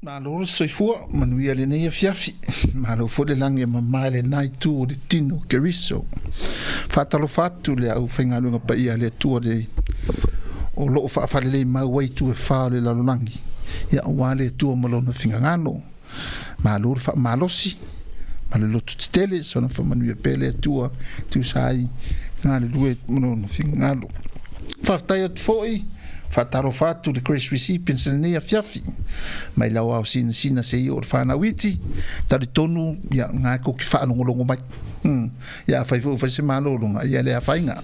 Malo le soifua, manuia lenei afiafi. Malo foi le lagi e mama i lena itu o le tino o Keriso. Faatalofa atu le aufaigaluega paia a le Atua le o loo faafalelei mau ai itu e fa o le lalolagi, ia aua le Atua ma lona finagalo. Malo le faamalosi ma le loto tetele, soona faamanuia pea le Atua tusa ai galulue ma lona finagalo. Faafetai atu foi, faatalofa atu le Grace Recipients i lenei afiafi mai lau ao sinasina seia oo i le fanau iti, talitonu ia na e tou te faalogologo mai. Ia afai foi ua fai se malologa, ia le afaina.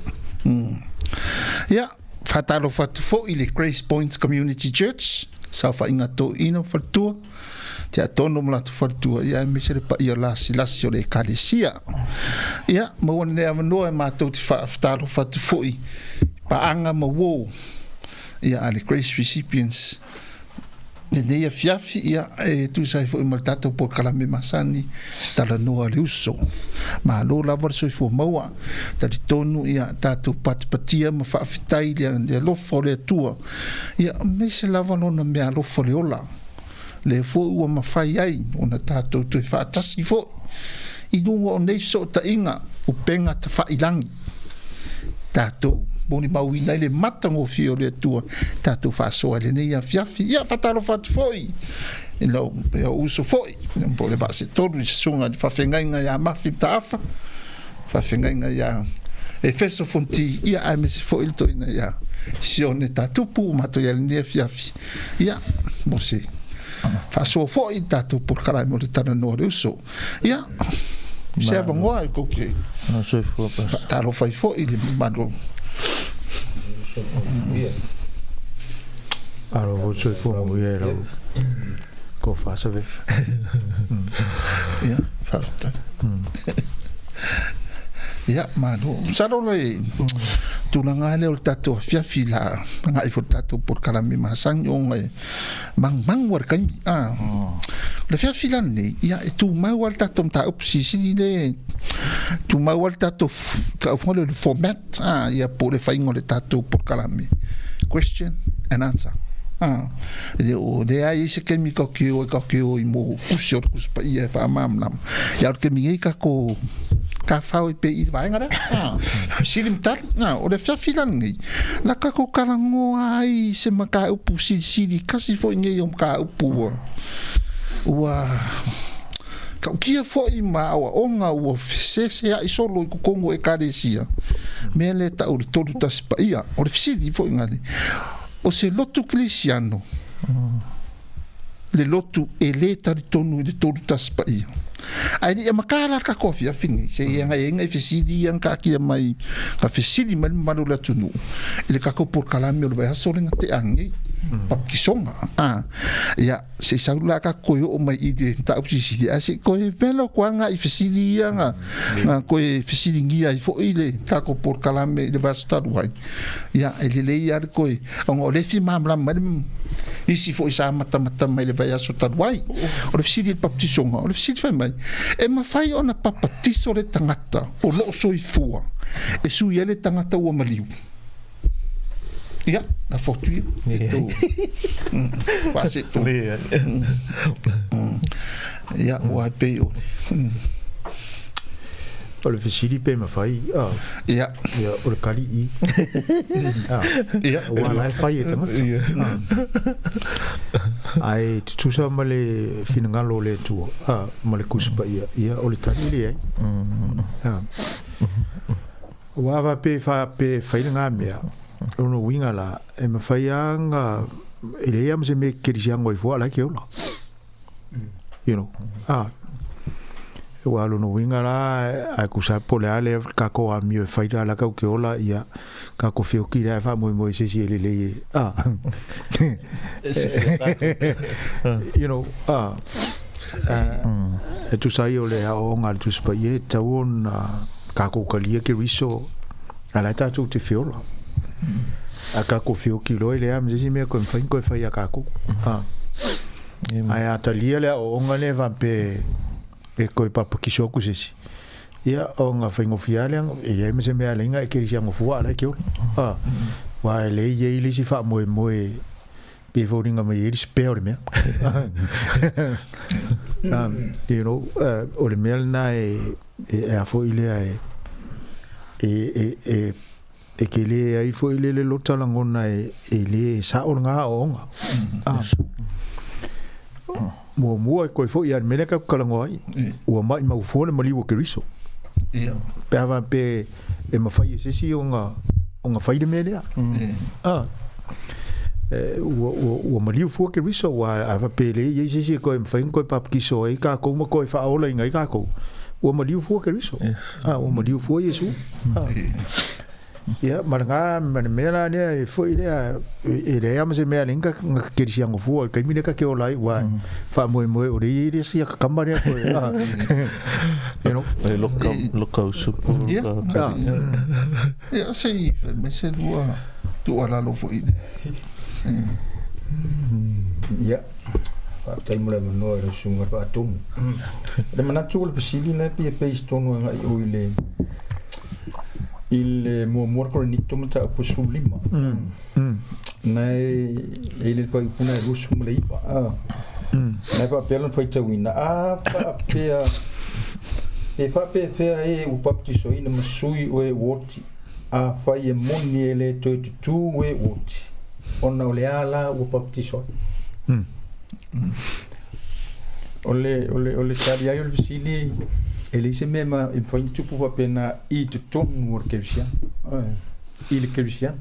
Ia faatalofa atu foi i le Grace Point Community Church, saofaiga toeaina ma faletua, tiatono ma latou faletua, ia aemaise le paia lasilasi o le Ekalesia. Ia maua lenei avanoa e matou te faatalofa atu foi i paaga ma uo ia a le Grace Recipients lenei afiafi, ia e tusa ai foi ma le tatou polokalame masani Talanoa le Uso. Malo lava le soifua maua, talitonu ia tatou patipatia ma faafetai le alofa o le Atua, ia aemaise lava lona meaalofa o le ola, lea foi ua mafai ai ona tatou toe faatasi foi i luga o nei fesootaiga upega tafailagi, tatou molimauina ai le matagofie o le Atua tatou faasoa i lenei afiafi. Ia faatalofa atu foi i lau uso foi po o le Vaasetolu i susuga i le faafeagaiga ia Mafi Mataafa, faafeagaiga ia Efeso Fonti, ia aemaise foi le toeaina ia Sione Tatupu ua matou i ai i lenei afiafi, ia mo se faasoa foi i le tatou polokalame o le Talanoa le Uso. Ia, se avanoa e tou te faatalofa ai foi i le mamalu. Malo foi le soifua manuia i lau tofa Save. Ia, faafetai. Ia, malo. Masalo le tulaga lea o le tatou afiafi la agai foi le tatou polokalame masani ona e manumanu lava i le taimi. O le afiafi la lenei, ia e tumau lava le tatou mataupu silisili le tumau lava le tatou tau foi lea o le format, ia po o le faiga o le tatou polokalame, question and answer. E le o leai ai se taimi tatou te o ai tatou te o i mo tusi o le Tusi Paia e faamalamalama. Ia o le taimi nei tatou tafao ai pea i le vaega lea. Fesili ma tali. O le afiafi la lenei, la tatou talanoa ai i se mataupu silisili tasi foi nei o mataupu ua ua tautia foi ma aoaoga ua feseseai solo i totonu o Ekalesia, mea lea e tau o le Tolu Tasi Paia. O le fesili foi lena, o se lotu kerisiano le lotu e lē talitonu i le Tolu Tasi Paia? Ae le i amata la le tatou afiafi lenei, se i agai ai nai fesili ia na taatia mai, na fesili mai le mamalu o le atunuu i le tatou polokalame o le vaiaso lea na tea nei, baptisoga. Ia, se i sau la tatou toe oo mai i le mataupu silisili, ae se i toe velo atu lava nai fesili ia na toe fesiligia ai foi le tatou polokalame i le vaiaso talu ai. Ia, e lelei lava le toe, ona o lea e fia malamalama mai le isi foi sa matamata mai le vaiaso talu ai. O le fesili i le papatisoga, o le fesili fai mai, e mafai ona papatiso le tagata o loo soifua e sui ai le tagata ua maliu? Ia, lafo atu ia i tou faasetou. Ia, ua pei o O le fesili pe mafai, ah. Ia. Ia, o le kali i. Ah. Ia. Aua la e fai e tagata. Ia. Ae tutusa ma le finagalo o le Atua, ah, ma le Tusi Paia, ia, o le tali e leai. Ah. Aua a faapea e faapea e fai lena mea, o lona uiga la, e mafai lava ona, e leai lava ma se mea e kerisiano ai fua a o la e ke ola. You know, ah, aua o lona uiga la, a tusa po o le a le tatou amio e fai la la tatou te ola, ia, tatou feoti la e faamoemoe i se isi e lelei e, ah, you know, ah, e tusa ai o le aoaoga a le Tusi Paia e tatau ona tatou talia Keriso a la e tatou te feola. A tatou feoti loa e leai ma se isi mea toe mafai ona toe fai ia tatou. Ah. Ae a talia le aoaoga lea faapea e toe papatiso atu se isi, ia ona faigofie lava lea, e leai ma se mea e ala ai ona e kerisiano fua a o la e te ola. Ah. Aua e leai e i ai le isi faamoemoe. Pei e foliga mai e i ai le spare o le mea. You know, o le mea lena e, e a foi lea e, e, e, e, e tele ai foi le le lota lagona e, e le sao lena aoaoga. Ah. Muamua e koe foi a le mea lea tatou talanoa ai, ua maimau fua le maliu o Keriso. Pe a faapea e mafai e se isi ona ona fai le mea lea. Ah. Ua, ua, ua maliu fua Keriso, ua a faapea e leai i ai se isi e toe mafai ona toe papatiso ai tatou ma toe faaolaina ai tatou, ua maliu fua Keriso. Ah, ua maliu fua Iesu. Ah. Ia, ma lena, ma le mea la lea e foi lea, e leai lava ma se mea e ala ai ona kerisiano fua i le taimi lea ta te ola ai, aua faamoemoe o lea e i ai le isi atakama lea toe, you know. E loka usupo. Ia, ia se i fai mai se lua tuualalo foi lea. Ia, faafetai mo le avanoa i lau susuga i le faatomu. O le manatu o le fesili lea pei e base tonu agai i o i le i le muamua le Korinito mataupu 15. Na e i le fuaiupu na e 29. Na e faapea lona faitauina, a faapea pe faapefea e ua baptisoina ma sui o e ua oti, afai e moni e le toe tutū e ua oti, ona o le a la ua baptiso ai. O le, o le, o le tali ai o le fesili, e leai se mea e mafai ona tupu faapena i totonu o le kerisiano. I le kerisiano.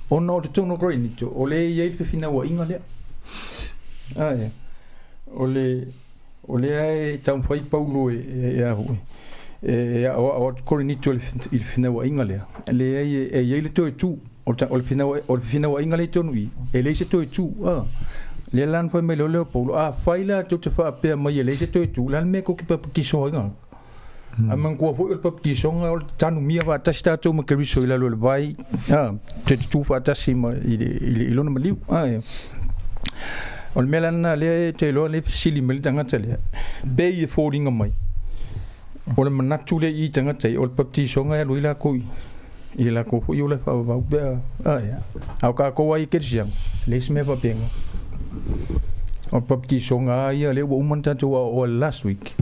Ona o totonu o Korinito, o lea e i ai le fefinauaiga lea. Ae, o le, o lea e taumafai Paulo e, e, e, a foi, e aoao atu Korinito i le fefinauaiga lea. Leai, e, e i ai le toe tu. O le, o le, finau, o le fefinauaiga lea i totonu i, e leai se toe tu. A. Lea la na fai mai loa lea o Paulo, afai la tou te faapea mai e leai se toe tu, o le a le mea tou te papatiso ai tagata? Ae manatua foi o le papatisoga o le tanumia faatasi tatou ma Keriso i lalo o le vai, a, toe tutū faatasi ma i, le, i, le, i lona maliu. A, o le mea la lena lea e te iloa lea e fesili mai le tagata lea, pei e foliga mai, o le manatu lea i tagata ia, o le papatisoga e alu ai latou i i le latou foi ola e faavavau pe a, a ia. A o tatou ai kerisiano, e leai se mea faapena. O le papatisoga lava ia lea ua uma ona tatou aoaoa i le last week,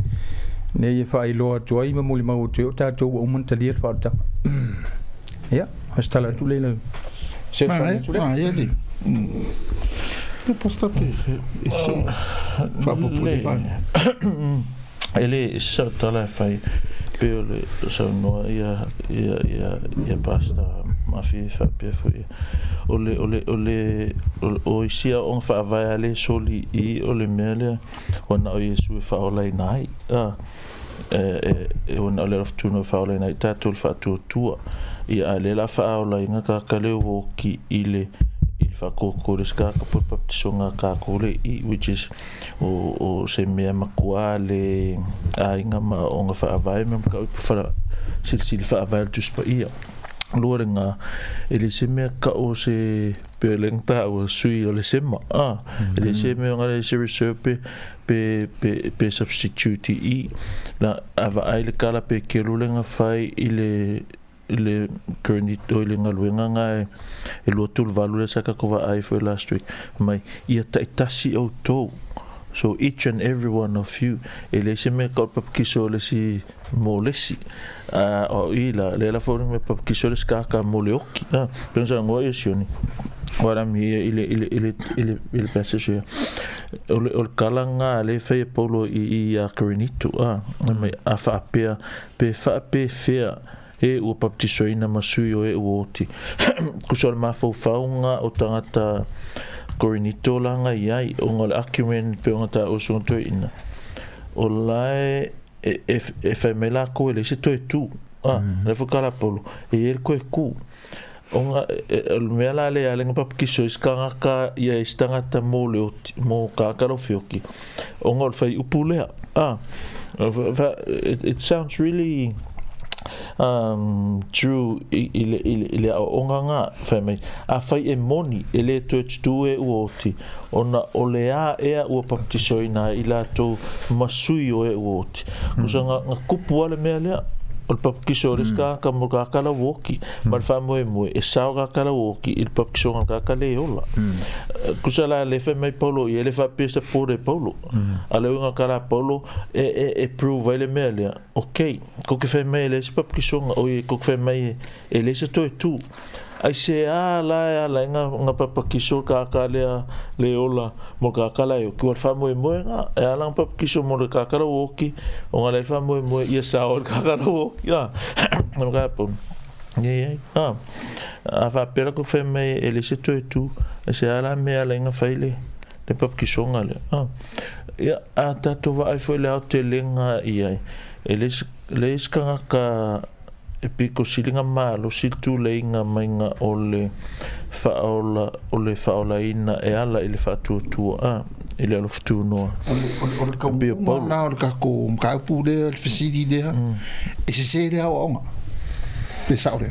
lea ia faailoa atu ai ma molimau atu ai o tatou ua uma ona talia le faaolataga. Ia, o se tala atu lea i lau fesoasoani atu lea. Manaia le. Ia Pastor pe e se faaopoopo i le vaega. E le ese sau tala e fai pei o le saunoa ia ia ia ia Pastor Mafi faapea foi o le o le o le o isi aoaoga faavae a le soli i o le mea lea ua na o Iesu e faaolaina ai a e e ua na o le alofa e faaolaina ai tatou le faatuatua ia a lea la faaolaina tagata lea ua oti i le i le faatuatua le isi tagata po o le baptisoga a tatou le i which is o se mea matua le aiga ma aoaoga faavae ma mataupu faasilisili faavae o le Tusi Paia. Lua lena, e le se mea tau o se pei o lea na taua sui o le sema, a, e le se mea ona le se reserve pe pe pe pe substitute i i. La, a vaai le tala pe kelu le na fai i le i le current o i le galuega na e e 28 lea sa tatou vaai foi last week fai mai ia taitasi outou so each and every one of you e leai se mea tau o le papakiso o le isi mo le isi a o i la lea la foi le mea papakiso le isi kaka mo le oki a pei ona saunoa ia Sione what I'm here i le i le i le i le i le passage ia o le o le tala na lea e fai e Paulo i i ia Korinito a mai a faapea pe faapefea e ua baptisoina ma sui o e ua oti. Kusa o le mafaufauga o tagata Korinito la nga i ai, ona o le argument pe ona taua susuga toeaina, o la e, e, e fai mai lakou e leai se toe tu. Ah, lea foi tala a Paulo, e i ai le toe tu. Ona, o le mea la lea ale na baptiso ai se tagata ia i se tagata mo le oti, mo tagata lau feoti, ona o le fuaiupu lea. Ah, it, it sounds really um, true i, i, le, i, le, i le aoaoga ngā, whai mai, a whai e moni, e le toe tutū e ua oti, ona o le a ea ua baptisoina ai i latou ma sui o e ua oti. Kusa nga, nga kupu a le mea lea, O le papakiso o le isi tagata mo le tagata la ua oti ma le faamoemoe e sao le tagata la ua oti i le papakisoga o le tagata le ola. Tusa la lea fai mai Paulo i ai le faapea e support e Paulo. A o le uiga o le tala a Paulo e e e prove ai le mea lea, okay, kou te fai mai e leai se papakisoga, oi kou te fai mai e leai se toe tu. Aisea la e ala ai na papakiso le tagata lea le ola mo le tagata la e oki? Ua le faamoemoe na e ala na papakiso mo le tagata la ua oki, ona le faamoemoe ia sao le tagata la ua oki. A, na ka pau. Ia, a, a faapea la kou fai mai e leai se toe tu, aisea la mea e ala ai na fai le le papakisoga lea. A, ia, a tatou vaai foi i le aotelega i ai, e leai se tagata e pito sili ona malosi le tuleiga maiga o le faaola o le faaolaina e ala i le faatuatua a i le alofa tunoa. O le taunuuga lena o le tatou mataupu lea, le fesili lea, e sese le aoaoga, pe sao lea?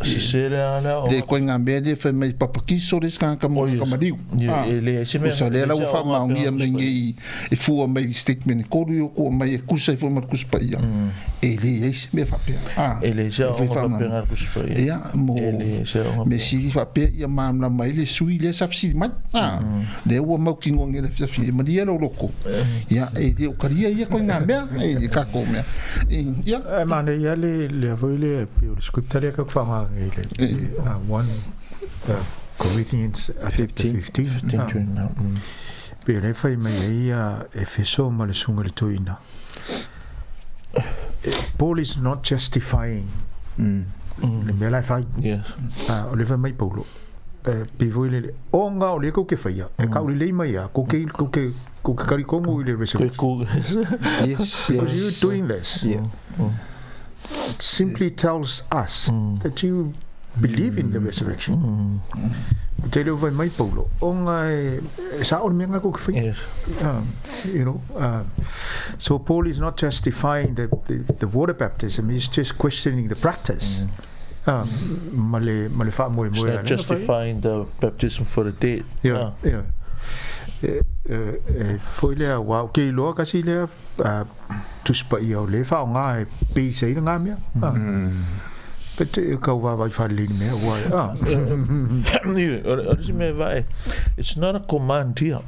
Sese le aoaoga. Le ituaiga mea lea e fai mai papakiso le isi tagata mo le kamaliu. E leai se mea. Tusa lea la ua faamaonia mai nei e fua mai i statement e tolu i o tua mai e tusa ai foi ma le Tusi Paia. E leai se mea faapea. A, e leai se aoga faapea na Tusi Paia. Ia, mo mea sili faapea ia malamalama ai le sui lea sa fesili mai. A, lea ua mautinoa nei i le afiafi e malie lou loto. Ia, e le o talia ia ituaiga mea e le tatou mea. Ia. E manaia le lea foi le pei o le script lea tatou te faaaoga nei le 1 Corinthians chapter 15. 15. Pei o lea e fai mai ai Efeso ma le susuga i le toeaina. Paul is not justifying le mea la e fai. Yes. O lea e fai mai Paulo, pei foi lele, ona o lea kou te faia, e kaulelei mai a, kou te, kou te, kou te talitonu i le resurrection. Yes, Because you're doing this. Yeah. It simply tells us that you believe in the resurrection. Te leo fai mai Paulo, ona e, e sao le mea nga kou te faia. Yes. You know, so Paul is not justifying the water baptism, he's just questioning the practice. Ma le, ma le faamoemoe It's not justifying the baptism for the dead. Yeah, yeah. E foi lea, ua ou ke iloa kasi lea Tusi Paia o lea e faaaoga e base ai lena mea. But e kau vaavaai faalelei i le mea ua a. O le isi mea e vaai, it's not a command here.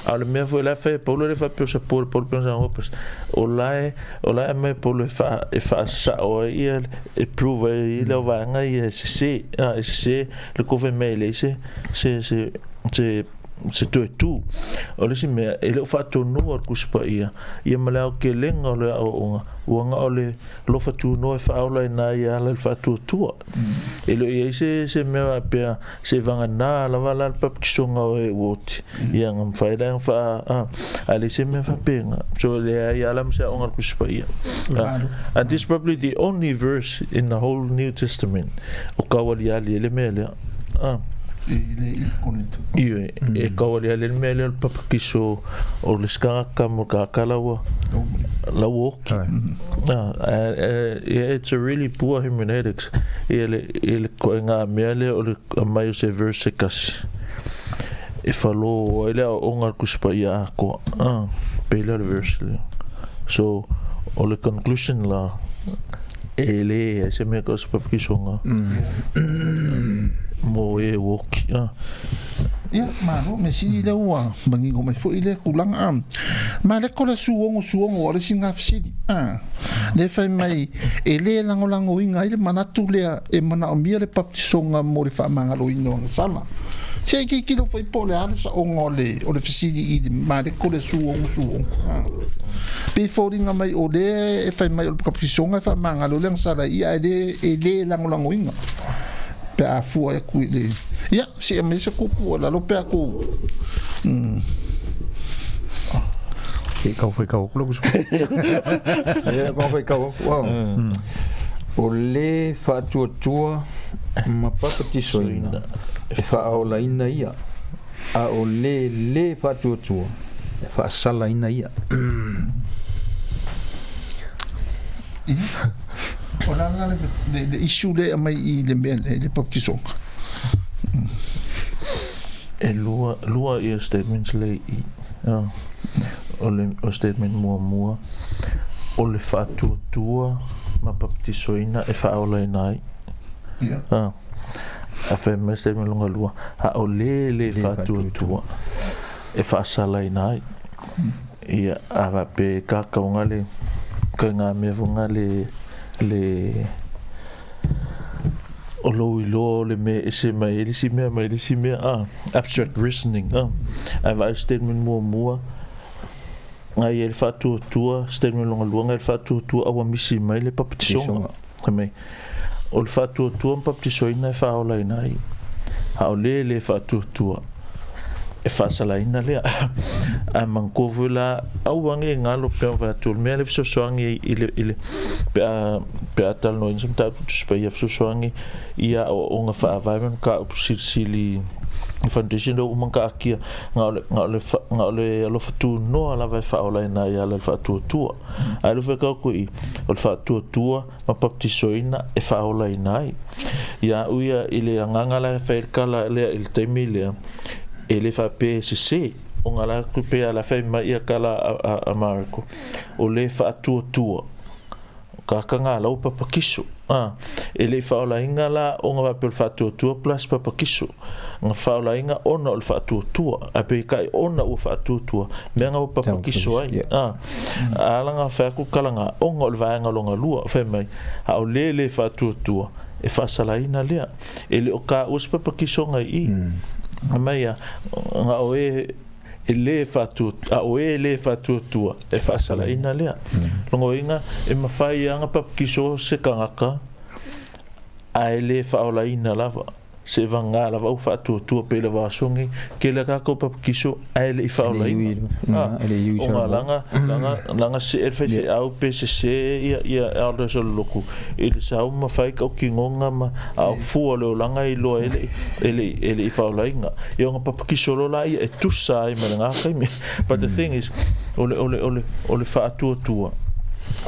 A o le mea foi la e fai e Paulo le faapea o support e Paulo pei ona saunoa Pastor, o la e, o la e aumai e Paulo e faa, e faasao ai ia, e prove ai le vaega ia e sese, a, e sese le kou fai mai e leai se, se, se, se se toe tu. O le isi mea, e le o faatonua le Tusi Paia, ia ma le aotelega o le aoaoga, ua na o le alofa tunoa e faaola ai na ia ala i le faatuatua. E le o i ai se, se mea faapea, se vagana lava la le papakisoga o e ua oti, ia na mafai la ona faa, a, ae leai se mea faapena. So e leai lava la ma se aoga a le Tusi Paia. And this is probably the only verse in the whole New Testament o taualiali ai le mea lea. I le i Korinto. Ioe, e taualiali ai le mea lea o le papakiso o le isi tagata mo le tagata la ua, la ua oti. Yeah, it's a really poor hermeneutics ia le, ia le ituaiga mea lea o le aumai o se verse se tasi e falo ai le aoaoga a le Tusi Paia atoa. Pei lea o le verse lea. So, o le conclusion la, e leai se mea tau o se papakisoga mo e ua oti. Ia, malo, mea sili lea ua manino mai foi lea tulaga, a. Ma le ko le suogo suogo o le isi na fesili, a. Lea fai mai, e le lagolagoina ai le manatu lea e manaomia le baptisoga mo le faamagaloina o agasala. Se i tilotilo foi po o le a le saoga o le, o le fesili i le maleko le suogo suogo, a. Pei foliga mai o lea e fai mai o le baptisoga e faamagalo le agasala ia, ae le, e le lagolagoina pe a fua atu i le, ia, se i aumai se kupu o lalo pe a kou. E kau whai kau aku laku Ia, kau whai kau aku. Wow. O le faatuatua ma papatisoina e faaolaina ia, a o le le faatuatua e faasalaina ia. Ia, o le a la le issue lea e aumai i le mea lea, i le baptisoga? E lua, lua ia statements lea i i. O le statement muamua, o le faatuatua ma papatisoina e faaolaina ai. A ae fai mai statement lona lua, a o lē lē faatuatua e faasalaina ai. Ia, a faapea e kakauga le ituaiga mea foi lena le le o lou iloa o le mea e ese mai ai le isi mea mai le isi mea, a, abstract reasoning, a. Ae vaai i le statement muamua, na i ai le faatuatua, statement lona lua, na i ai le faatuatua a ua misi mai le papatisoga. Fai mai, o le faatuatua ma papatisoina e faaolaina ai, a o le le faatuatua, e faasalaina lea. Ae manatua foi la, aua ne i galo pei ona fai atu, o le mea lea e fesoasoani i le, i le, pe a, pe a talanoaina se mataupu Tusi Paia fesoasoani i aoaoga faavae ma mataupu silisili i foundation lea ua uma ona taatia, na o le, na o le, na o le alofa tunoa lava e faaolaina ai e ala i le faatuatua. Ae le fai atu i, o le faatuatua ma papatisoina e faaolaina ai. Ia au ia i le agaga la e fai ai le tala lea i le taimi lea, e le faapea e sesē, ona la pei lava la fai mai ia tala a Mareko, o le faatuatua Kakanga lau papakiso. A, e le i faaolaina la ona faapea o le faatuatua plus papakiso. Na faaolaina ona o le faatuatua. Ae peitai ona ua faatuatua, mea na ua papakiso ai. A, a ala na fai atu tala na, ona o le vaega lona lua, fai mai, a o le le faatuatua, e faasalaina lea. E le o taua se papakisoga i i. Fai mai a, na o e e lē a o ē lē faatuatua, e faasalaina lea. Lona uiga, e mafai lava ona papakiso se tagata ae lē faaolaina lava, seivagana lava ua faatuatua pei lava o aso nei, tele a tatou papakiso ae le i faaolaina. Ona laga, laga, laga see le faifeau pe sesē ia, ia elders o le lotu i le sau ma fai tautinoga ma, a o fua o le olaga e iloa ai e le i, e le i, e le i faaolaina. Ia ona papakiso loa laia e tusa ai ma lena taimi. But the thing is, o le, o le, o le, o le faatuatua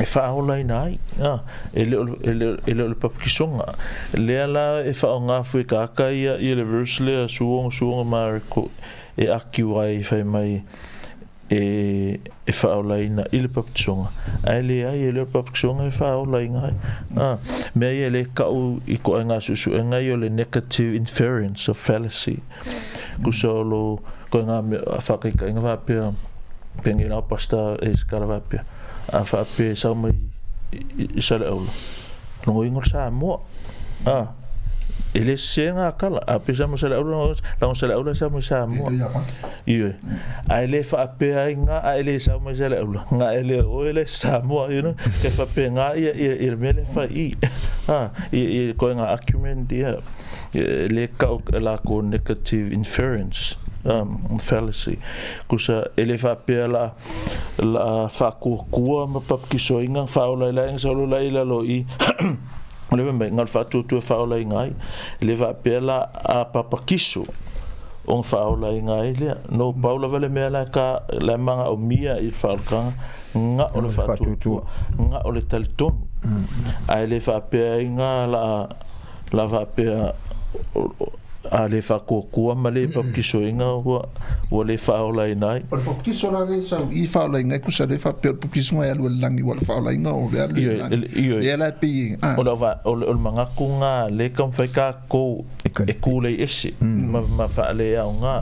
e faaolaina ai, a, e le o le, e le, e le o le papakisoga. Lea la e faaaoga fua e tagata ia, ia le verse lea, Suoga, Suoga Mareko, e argue ai fai mai e, e faaolaina i le papatisoga, ae leai, e le o le papatisoga e faaolaina ai. A, mea ia e le kau i ituaiga suesuega ia o le negative inference of fallacy. Tusa o lo ituaiga mea, faataitaiga faapea, penei la o pastor e se tala faapea, a faapea e sau mai i Saleaula, logoina o le Samoa. A, e le sese ngā tala, a pei sa mai Saleaula, lago Saleaula sa mai Samoa. Ioe. Ae le faapea ai ngā a e le sau mai Saleaula, ngā e le oe le Samoa, you know, ke faapea ngā ia, ia, ia le mea le fai i. A, i, i koe ngā argument ia, e le kau e lākou negative inference, fallacy. Kusa, e le faapea la, la whaakuakua ma papakisoinga, whaola i lainga, saolo la i lalo i, O le fai mai, na o le faatuatua e faaolaina ai. E le faapea la a papakiso ona faaolaina ai lea. No pau lava le mea la e ka, la e magaomia i le faaolataga, na o le faatuatua, na o le talitonu. Ae le faapea ai na la, la faapea a le faatuatua ma le papakisoina ua, ua le faaolaina ai. O le papakiso la lea e sau i i faaolaina ai tusa lea faapea o le papakisoga e alu e le lagi ua o le faaolaina o le alu i le lagi. Ioe. Lea la e pei e, a. O le, o le, o le manatu lena lea e taumafai tatou e kūlei ese ma, ma faaleaoga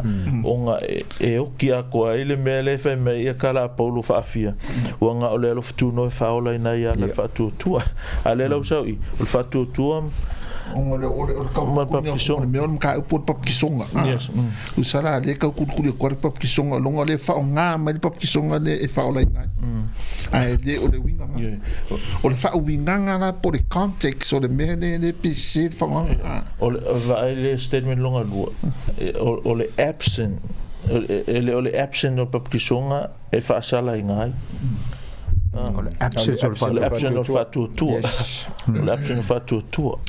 ona e, e oki atoa ai le mea lea e fai mai ia tala a Paulo faafia ua na o le alofa tunoa e faaolaina ai ala le faatuatua. A lea la ua sau i, o le faatuatua Ona o le, o le, o le ma le taukukuliga o papakisoga. le mea o le mataupu o le papakisoga. A. Yes. Tusa la lea e taukulikuli atu ai le papakisoga ona o lea e faaaoga mai le papakisoga lea e faaolaina ai. Ae le o le uiga lena. Ioe. O le faauigaga la po o le context o le mea lea lea pe sese le faaaogaga. A. O le vaai le statement lona lua, o, o le absent, e le o le absent o le papakisoga e faasalaina ai. O le absence o le O le absent o le faatuatua. faatuatua. Yes. O le absent o le faatuatua.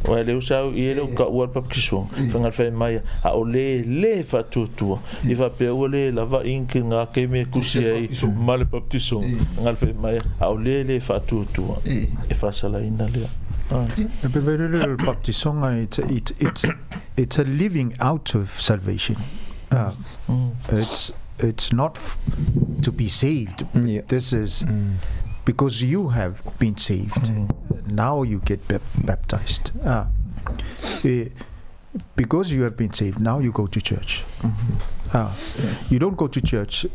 Aua e le usa au i e le o taua le papakisoga, faiga le fai mai a o le le faatuatua, i faapea ua le lava inki ngā keme e kusi ai ma le baptisoga, faiga le fai mai a o le le faatuatua, e faasalaina lea. E pe vai le le baptisoga, it's, it's, it's, it's a living out of salvation. It's, it's not to be saved. Yeah. This is because you have been saved. now you get baptized. Because you have been saved, now you go to church. You don't go to church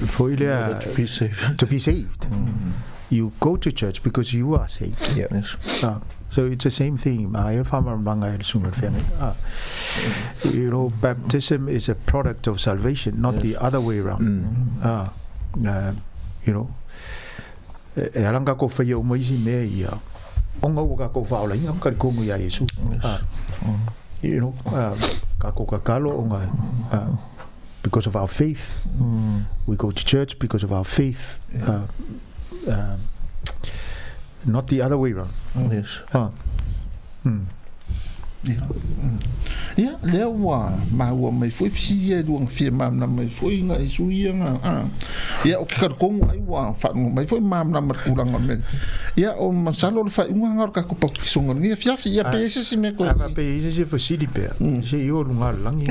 for to be saved. To be saved. You go to church because you are saved. Yes. So it's the same thing. You know, baptism is a product of salvation, not the other way around. You know, e ala ka ko whaia o maisi mea ia. Onga ua ka ko whaola inga ka kongu ia Yesu. You know, ka ko kakalo onga, because of our faith. We go to church because of our faith. Not the other way round. Yes. Ia, lea ua maua mai foi fesili ia e lua na fia malamalama mai foi nga i sui ia nga. Ia, o ke talitonu ai ua faalogo mai foi malamalama le tulaga o le mea lea. Ia, o masalo o le faaiuga lena o le tatou pautisoga i lenei afiafi. Ia, pe i ai se isi mea toe. A faapea e i ai se isi fesili pea, se i o luga o le lagi.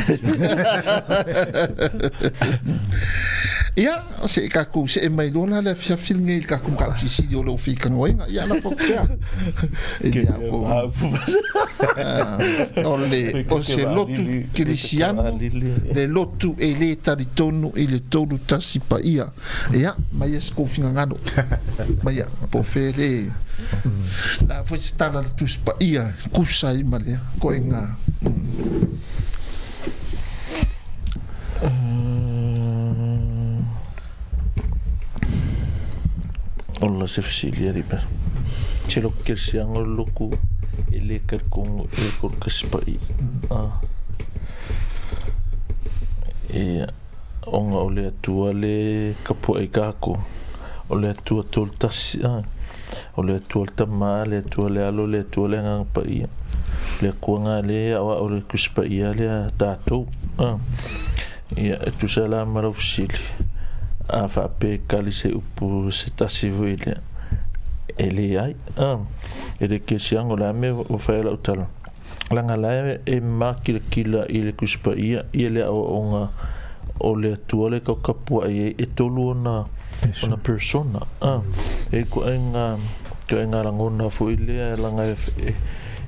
Ia, se i tatou see mai loa la le afiafi lenei i le tatou mataupu silisili o le ofitanoaina. Ia, lafo atu pea. E le au o le o se lotu kerisiano, le lotu e le talitonu i le tolu tasi paia. Ia, mai ia se kou finagalo. Mai ia, po o fea le la foi se tala le Tusi Paia tusa ai ma lea koenga. Ola se fesili a ripa. Se loku kerisiano le loku e le talitonu i le tolu tasi paia. Ia, ona o le Atua le kapuaʻi kākou. O le Atua tolu tasi, o le Atua le Tama, le Atua le Alo, le Atua le Agaga Paia. Le Atua na le aoao le Tusi Paia lea tatou. Ia, e tusa la ma lau fesili, a faapea e kali se upu se tasi foi lea, e leai, e le kerisiano le a mea ua fai ai lau tala. Leaga la e makilakila i le Tusi Paia ia le aoaoga o le Atua le tau tapuaʻi ai e tolu ona ona persona. E ituaiga ituaiga lagona foi lea laga e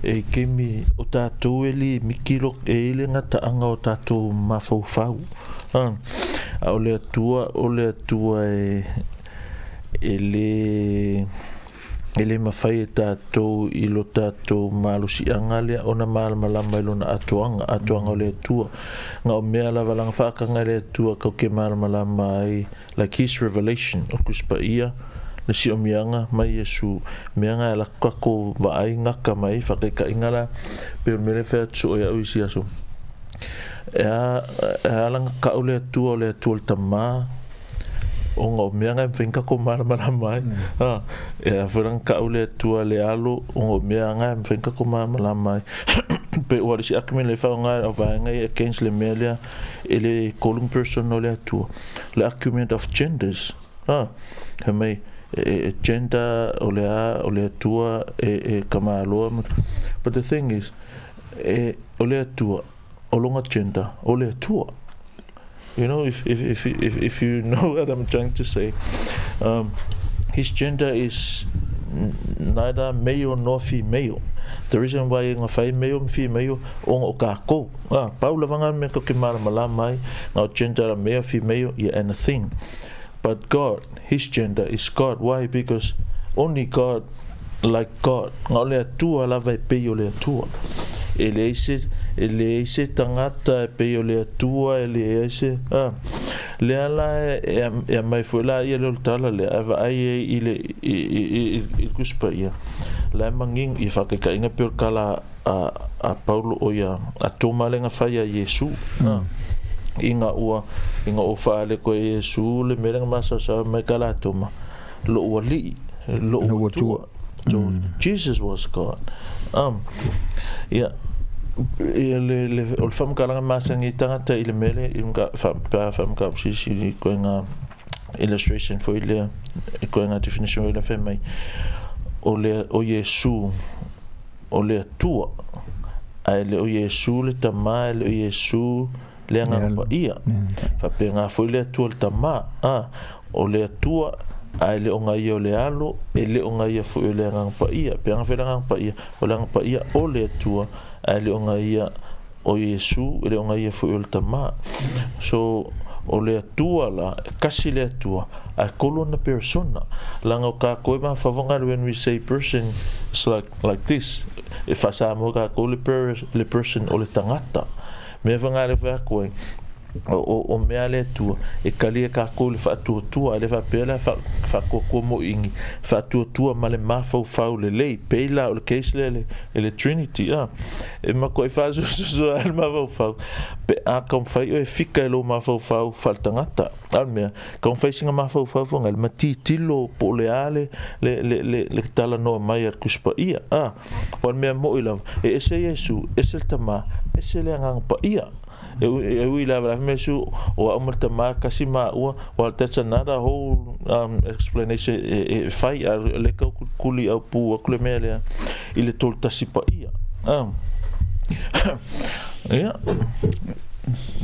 e i taimi o tatou e limiti lo e i ai le gataaga o tatou mafaufau. A o le Atua o le Atua e e lē e le mafai e tatou i lo tatou malosiaga lea ona malamalama i lona atoaga, atoaga o le Atua. Na o mea lava laga faataga e le Atua tatou te malamalama ai, like His revelation, o Tusi Paia, le siomiaga mai Iesu, mea na e alu atu tatou vaai gata mai ai, faataitaiga la, pei o le mea lea e fai atu soo ia au i isi aso, e a, e a lana tau le Atua o le Atua le Tama, ona o mea na e mafai ona tatou malamalama ai. E a foi la ona tau le Atua le Alo, ona o mea na e mafai ona tatou malamalama ai. Pei ua le isi argument lea e faaaoga e le auvaega ia against le mea lea e le tolu ni person o le Atua, le argument of genders. Fai mai e gender o le a, o le Atua e tamaloa ma, but the thing is, e o le Atua, o lona gender, o le Atua. You know, if, if, if, if, if you know what I'm trying to say, his gender is neither male nor female. The reason why na fai male ma female, ona o kākou. Pau lava ngā mea tatou te malamalama ai, na o gender a male, female, ia and a thing. But God, his gender is God. Why? Because only God like God. Na o le Atua lava e pei o le Atua. E leai se, e leai se tagata e pei o le Atua, e leai se, a. Lea la e, e aumai foi la ia lea o le tala lea, ae vaai ai i le, i, i, i, i le Tusi Paia, la e manino, ia faataitaiga pei o le tala a, a Paulo, o ia, a Toma lea na fai ia Iesu, a. Ina ua, ina ua faaleko e Iesu le mea lea na masaosao mai ka la Toma, Loʻu Alii, loʻu Atua. So, Jesus was God. Ia, ia le, le, o le faamatalaga masani i tagata i le mea lea, i maka, fa, pe a faamataupu silisili i koe illustration foi lea, i koe definition foi lea fai mai, o le, o Iesu, o le Atua, ae le o Iesu le Tama, e le o Iesu le Agaga Paia. Faapena foi le Atua le Tama, a, o le Atua, Ae le o gaia o le Alo, e le o gaia foi o le Agaga Paia. Pe aga fai le Agaga Paia, o le Agaga Paia o le Atua, ae le o gaia o Iesu, e le o gaia foi o le Tama. So, o le Atua la, e kasi le Atua, ae kolu ona persona. Leaga o kākou e mafaufau when we say person, it's like this. E faasamoa kākou le, per, le person o le tagata. Mea fai le fai atu ai, o mea le Atua, e kali e kākou le faatuatua, ae le faapea la faatuatua moʻiigi, faatuatua ma le mafaufau lelei, pei la o le case lea le, le Trinity, a. E matuai faasuasuasua ai le mafaufau, pe a taumafai oe e fika i lou mafaufau faaletagata. A o le mea, taumafai sina mafaufau foi le ma tilotilo po o le a le, le, le, le, le talanoa mai a le Tusi Paia. A, o le mea moʻi lava, e ese Iesu, ese le Tama, ese le Agaga Paia. E ui lava la fai Iesu o au ma le Tama kasi maua, well, that's another whole explanation e fai, a le kau kuli au pu aku le mea lea i le tolu tasi paia. Ia.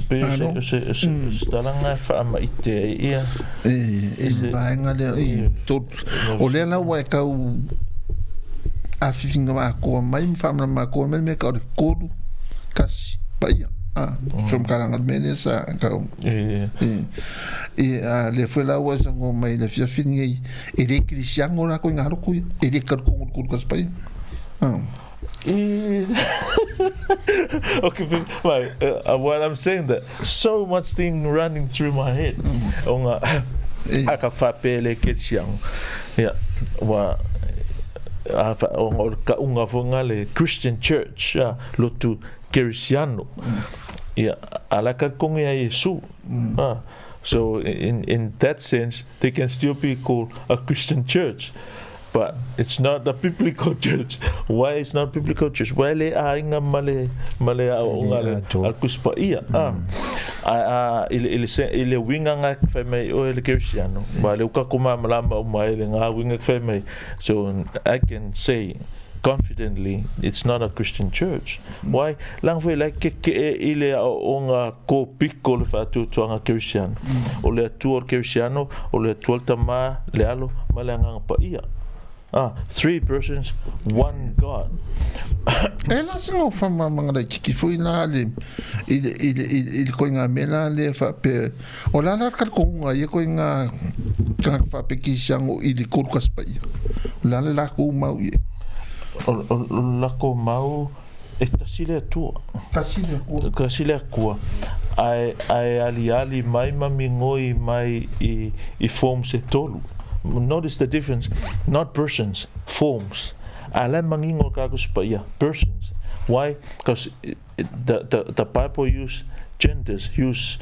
Pe se se se talanga e faamaite ai ia. E le vaega lea e o lea la ua e kau afifinga makoa mai ma faamalama akoa mai le mea ka o le kolu kasi paia. Ah, faamatalaga le mea lea sa kau. E a le foi la ua sango mai le fiafi nei e le kerisiano la ko ngā loko ia e le kalukongo le kolu kasi paia. Ah. Okay, right, what I'm saying that so much thing running through my head. O ngā a ka faapea le kerisiano. Ia, ua a fa o ngā o le kaunga foi ngā le Christian Church, a, lotu kerisiano. Ia, a la ka kongi a Iesu. Ah, so in that sense, they can still be called a Christian church. But it's not a biblical church. Why it's not biblical church? Why le aiga ma le ma le aoaoga le a le Tusi Paia. Ah, a a i le i le se i le uiga nga fai mai oe le kerisiano. Wa le uka ko malamalama uma ai le nga uiga fai mai. So I can say confidently it's not a Christian church. Why? Leaga foi la e kekeʻe i le aoaoga kōpiko le faatuatuaga kerisiano. O le Atua o le kerisiano, o le Atua le Tama, le Alo ma le Agaga Paia. Ah, three persons, one God. E la se ngau whamamanga laititi foi la le i le i le i le koinga mea la le whape o la la ka konga ia koinga ka whape ki siango i le kolu kasi paia. O la le la kou mau ia. O la kou mau e tasi le Atua. Tasi le Atua. Tasi le Atua. Ae, ae aliali mai ma migoi mai i, i forms e tolu. Notice the difference, not persons, forms. A la e mangingo ka Tusi Paia, persons. Why? Because the Bible use genders, use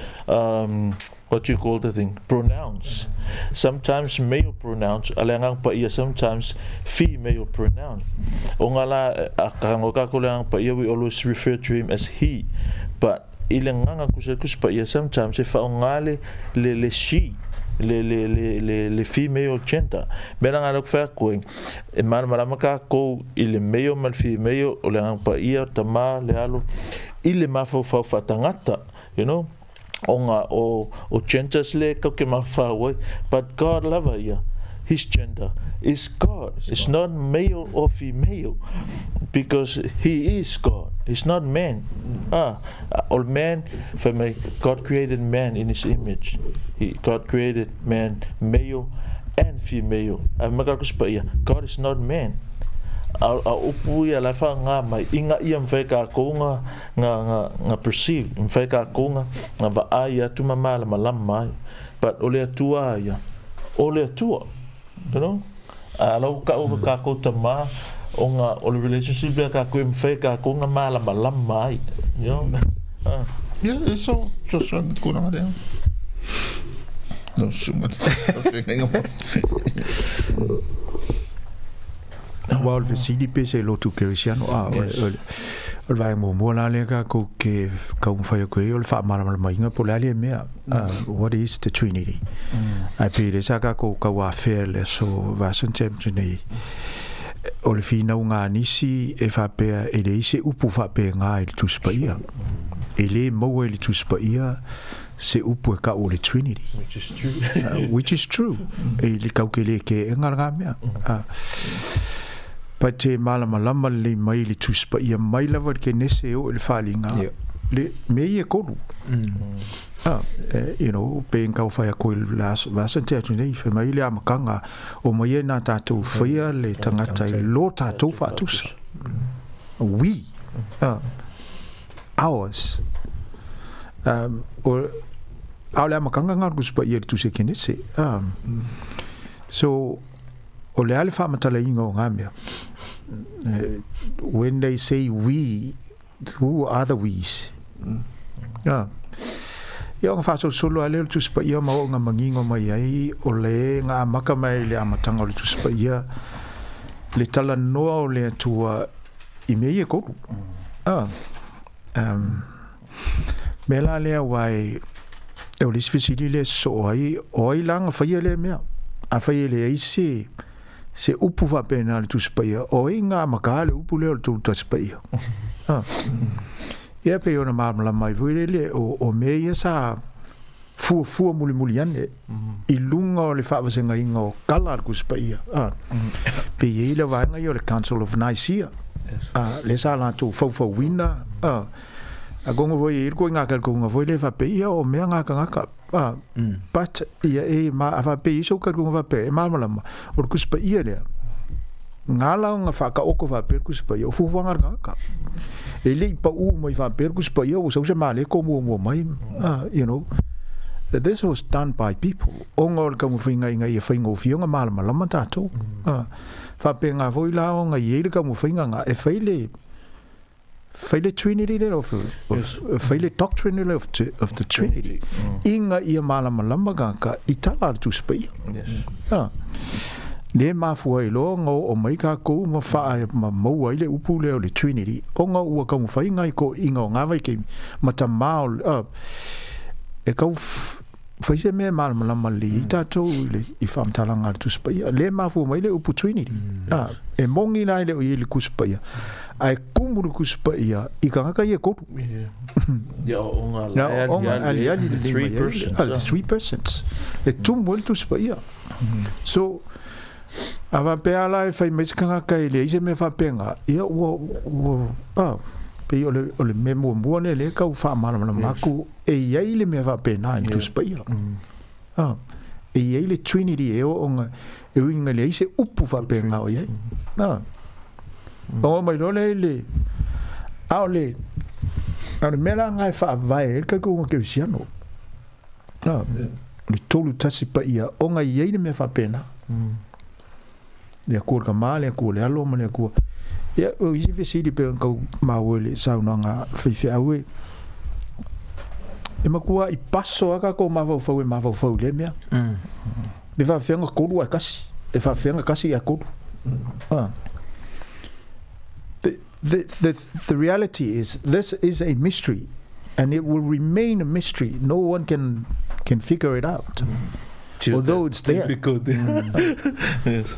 what do you call the thing? Pronouns. Sometimes male pronouns, a le Agaga Paia, sometimes female pronoun. O ngā la, a ka ngo ka ko le Agaga Paia, we always refer to him as he. But i le agaga kusa le Tusi Paia, sometimes e whaonga le, le, le she, le, le, le, le, le female gender. Mea la ngā leo whai koe, e malamalama kākou i le male ma le female, o le Agaga Paia, Tama, le Alo, i le mafaufau faatagata, you know, o ngā o, o genders le kau ke mafau ai, but God lava ia, his gender is God. It's not male or female, because he is God. He's not man. Ah, all man, for me, God created man in his image. God created man male and female. A maka ko ia, God is not man. A upu ia la wha ngā mai, i ngā ia mwhai ka kōnga, ngā, ngā, ngā perceive, mwhai ka kōnga, ngā wa ai atu ma malama lama mai. But o le Atua ia, o le Atua, you know? A lau ka o ka kou tama, o ngā, o le relationship lea ka koe mwhai ka kōnga malama lama ai, you know? Ah. Ia, e so, so so ni kūranga lea. No, sunga. Whenga mo. Aua o le fesili pe se lotu kerisiano a o le o le o le vaega muamua la lea tatou ke taumafai atu ai o le faamalamalamaina po o le a le mea what is the Trinity ae pei lea sa tatou tauafea i le aso Vasen Chapter nei o le finauga a nisi e faapea e leai se upu faapena i le Tusi Paia e le maua i le Tusi Paia. Se upu e ka'u o le Trinity. Which is true. Which is true. E le kau ke le ke enga ngā mea. But te malamalama lelei mai le Tusi Paia mai lava i le Kenese e oo i le Faaliga, le mea ia e kolu. You know, pe kau whai a koe le aso te atu nei, whai mai le amataga o mai e nā tātou whaia le tangata i lo tātou whaatusa. We, ours. O, a o le amataga ngā le Tusi Paia i le Tusi a Kenese. So, o le a le faamatalaina o ngā mea. When they say we, who are the we's? Ia ona faasolosolo a lea o le Tusi Paia ma oo ina manino mai ai o le na amata mai i le amataga o le Tusi Paia le talanoa o le Atua i mea ia e tolu. Mea la lea aua e o le isi fesili lea e sosoo ai, o ai la na faia lea mea? Afai e leai se se upu faapena i le Tusi Paia, o ai na amata le upu lea o le Tolu Tasi Paia? Ia pei ona malamalama ai foi lele o mea ia sa fuafua mulimuli ane i luga o le faavasegaina o tala a le Tusi Paia. Pe i ai le vaega ia o le Council of Nicaea, lea sa latou faufauina, atonu foi e i ai le ituaiga talitonuga foi lea faapea, ia o mea na a tagata. But ia e ma, a faapea e i ai sou talitonuga faapea, e malamalama, o le Tusi Paia lea, na ala ona faataoto faapea le Tusi Paia, o fuafuaga a le tagata. E le i pau mai faapea le Tusi Paia ua sau se maleko muamua mai, you know. This was done by people, ona o le taumafaiga ina ia faigofie ona malamalama tatou. Faapena foi la ona i ai le taumafaiga na e fai le fai le Trinity lea of, of, fai le doctrine lea of, of the Trinity. Ina ia malamalama tagata i tala a le Tusi Paia. Le mafua ai loa ona oo mai tatou ma faa ma maua ai le upu lea o le Trinity, ona ua taumafai nai toeaiina o na vaitaimi ma tama o e tau fai se mea e malamalama lelei ai tatou i le i faamatalaga a le Tusi Paia. Le mafua mai le upu Trinity. E moni la e le o i ai i le Tusi Paia, ae tumu le Tusi Paia i tagata ia e tolu. Ia o nga aliali the three persons. The three persons. E tumu ai le Tusi Paia. So, a faapea la e fai mai se tagata e leai se mea faapena, ia ua, ua, pei o le, o le mea muamua lea lea e tau faamalamalama atu, e i ai le mea faapena i le Tusi Paia. E i ai le Trinity e oo ona, e ui ina leai se upu faapena o i ai. Oo mai loa lea i le, a o le, a o le mea la lena e faavae ai le talitonuga kerisiano. Le tolu tasi paia ona e i ai le mea faapena. Le Atua le Tama, le Atua le Alo ma le Atua. Ia, o isi fesili pei ona tau maua i le saunoaga a le faifeau e, e matua i paso lava tatou mafaufau e mafaufau i lea mea. Pe faapefea ona tolu ae tasi, e faapefea ona tasi ae tolu. The reality is, this is a mystery and it will remain a mystery. No one can figure it out. Although it's there. Difficult. Yes.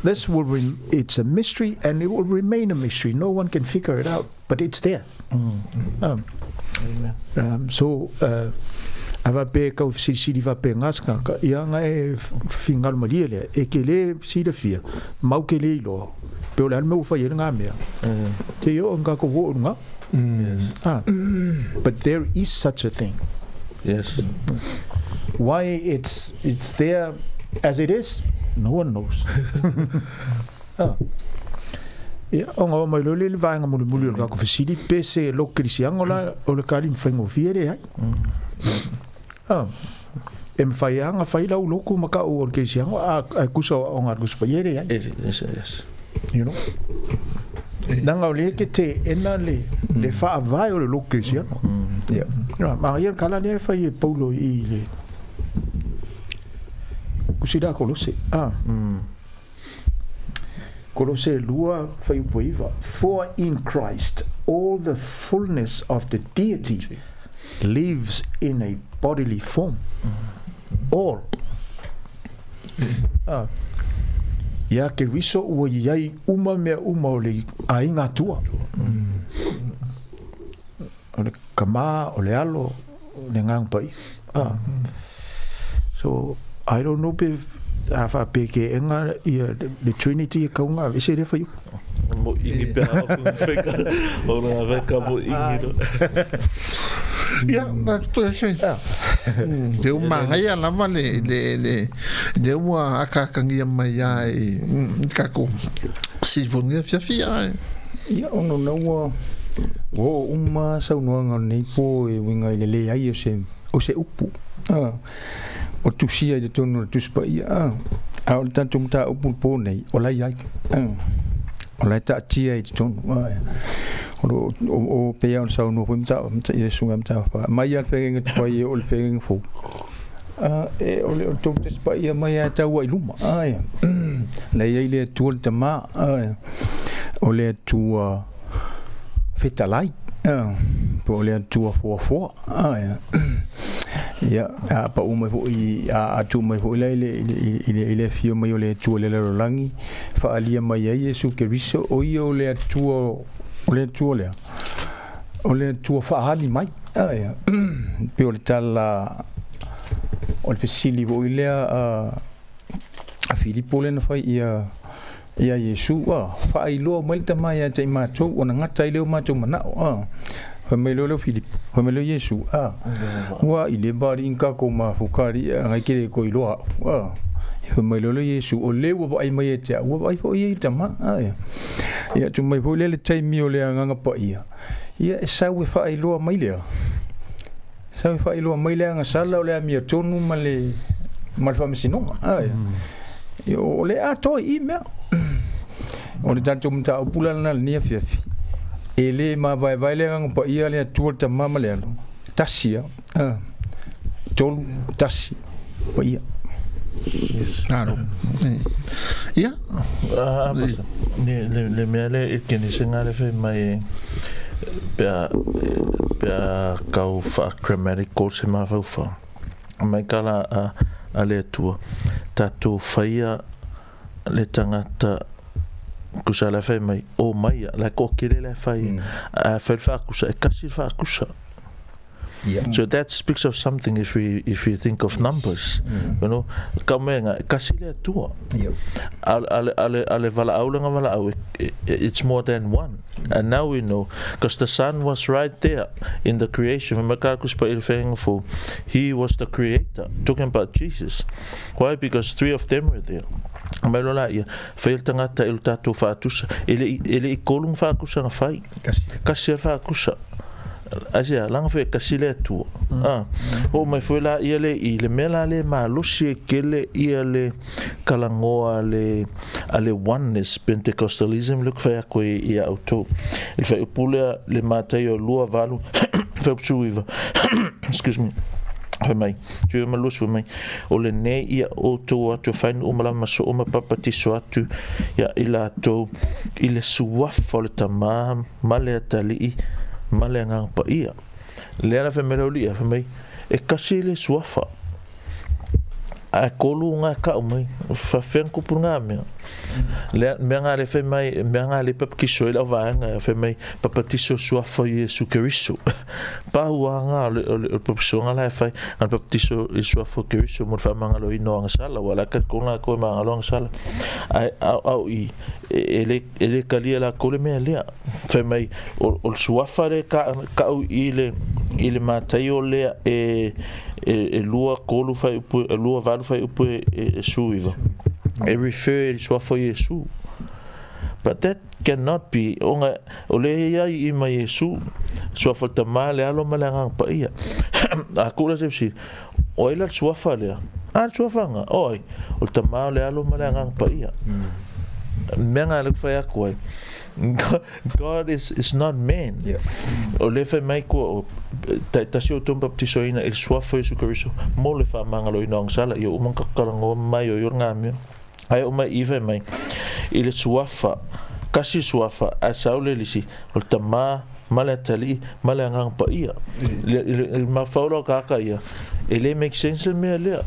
It's a mystery and it will remain a mystery. No one can figure it out, but it's there. Amen. So, a faapea e tau fesilisili faapena se tagata, ia na e finagalo malie lea, e te le silafia, mau te le iloa, pe o le a le mea ua fai ai lena mea. Te i oo ina tatou oo i luga. But there is such a thing. Yes. Why it's there as it is, no one knows. Ia, ona oo mai loa lea i le vaega mulimuli o le tatou fesili, pe se lotu kerisiano la o le tali faigofie e leai. E mafai lava ona fai lau lotu ma ta'u o le kerisiano, ae tusa o aoga a le Tusi Paia e leai. Yes, yes. You know? Leaga o lea e te teena le, le faavae o le lotu kerisiano. Yeah. Ma ia le tala lea e fai e Paulo i le Tusi la Kolose. Kolose 2, fuaiupu e 9. For in Christ all the fullness of the deity lives in a bodily form. All. Ia Keriso ua i ai uma mea uma o le aiga Atua. O le Tama, o le Alo, o le Agaga Paia. So I don't know pe a faapekeega ia le Trinity e kauga aveese lea fuaiupu. Moʻigi pe a o o lona fai ka moʻigi lo. Ia, na toe se. Le ua magaia lava le le le le ua akaakagia mai ai tatou silifonia afiafi ae. Ia, ona o lena ua oo uma saunoaga o lenei po e uiga i le leai o se o se upu o tusia i totonu o le Tusi Paia, a o le tatou mataupu i le po nei, o la e i ai, o la e taatia i totonu. O lo o pei lava ona saunoa foi le Susuga ia Mataafa, mai lava le feagaiga tuai e oo i le feagaiga fou, e o le tou Tusi Paia mai lava e tau ai i luma. La e i ai le Atua le Tama, o le Atua fetalai, po o le Atua foafoa. Ia, a pau mai foi, a tuu mai foi la i le, i le, i le afio mai o le Atua i le lalolagi, faaalia mai ai Iesu Keriso, o ia o le Atua, o le Atua lea, o le Atua faaali mai. Ia, pei o le tala o le fesili foi lea a Filipo lea na fai ia ia Iesu, faailoa mai le Tama ia te i matou, ona gata ai lea o matou manao. Fai mai loa lea o Filipo, fai mai lea o Iesu, ua i le ba alii kako mafuka alii ngai ke le ko iloa au. Fai mai loa lea o Iesu, o le ua vaai mai e te au, ua vaai foi ia i le Tama. Ia tu mai foi lea le taimi o le Agaga Paia, ia e sau e faailoa mai lea. Sau e faailoa mai le agasala o le amiotonu ma le ma le faamasinoga. Ia, o le atoa i mea. O le tatou mataupu la lena i lenei afiafi, e le mavaevae le Agaga Paia, le Atua, le Tama ma le Alo, tasi lava. Tolu, tasi, Paia. Malo. Ia. Le le mea lea i kenese nga le fai mai pe a pe a kau wha-grammatical se mafaufau. Mai ka la a le Atua, tatou faia le tagata kusa la fai mai o mai la ko kele la fai a fai whaakusa e kasi whaakusa. So that speaks of something if we think of numbers. Ka mea nga kasi le Atua. Ale valaau le nga valaau, it's more than one. And now we know, because the Son was right there in the creation. He was the creator, talking about Jesus. Why? Because three of them were there. Mai loa laia, fai le tagata i lo tatou faatusa. E le i kolu nga faakusa na fai. Kasi a faakusa. Aisea, laga foi e kasi le Atua. Oo mai foi laia le i le mea la le malosi e kele ia le kalagoa a le oneness Pentecostalism le ku fai aku ai ia outou. I le fuaiupu lea le Mataio 28 fuaiupu 19, excuse me, fai mai, 19 ma 20 fai mai, o lenei ia outou o atu e fai nuu ma lama soo ma papatiso atu ia i latou i le suafa o le Tama ma le Atalii ma le Agaga Paia. Lea la fai mai le aualii, fai mai, e kasi le suafa, ae kolu nga kau mai, faafefea na kupu nga mea. Lea mea nga le fai mai, mea nga le papatiso ai lau vaega, fai mai, papatiso suafa o Iesu Keriso. Pau nga o le papakisoga la e fai, nga le papatiso i suafa o Keriso mo le faamagaloina o agasala, ua la ka kona ko e magalo agasala. Ae au au i, e le kalia lakou le mea lea. Fai mai, o le suafa le kau i le Mataio lea e 2 3 fuaiupu, 2 8 fuaiupu e 19. E refer i le suafa o Iesu. But that cannot be, ona o le iai i mai Iesu, suafa o le Tama, le Alo ma le Agaga Paia. A ku la se fesili, o ai la le suafa lea? A le suafa nga, o ai? O le Tama, o le Alo ma le Agaga Paia. Mea nga le ku fai aku ai. God is not man. O le fai mai kua o tasi o tō baptisoina i le suafa o Iesu Keriso mo le faamagaloina o agasala, ia uma kakalagoa mai o i o ngā mea. Ai o mai i fai mai i le suafa, kasi suafa, ae sau le lisi, o le Tama ma le Atalii ma le Agaga Paia. Le mafaula o kaka ia, e le make sense le mea lea.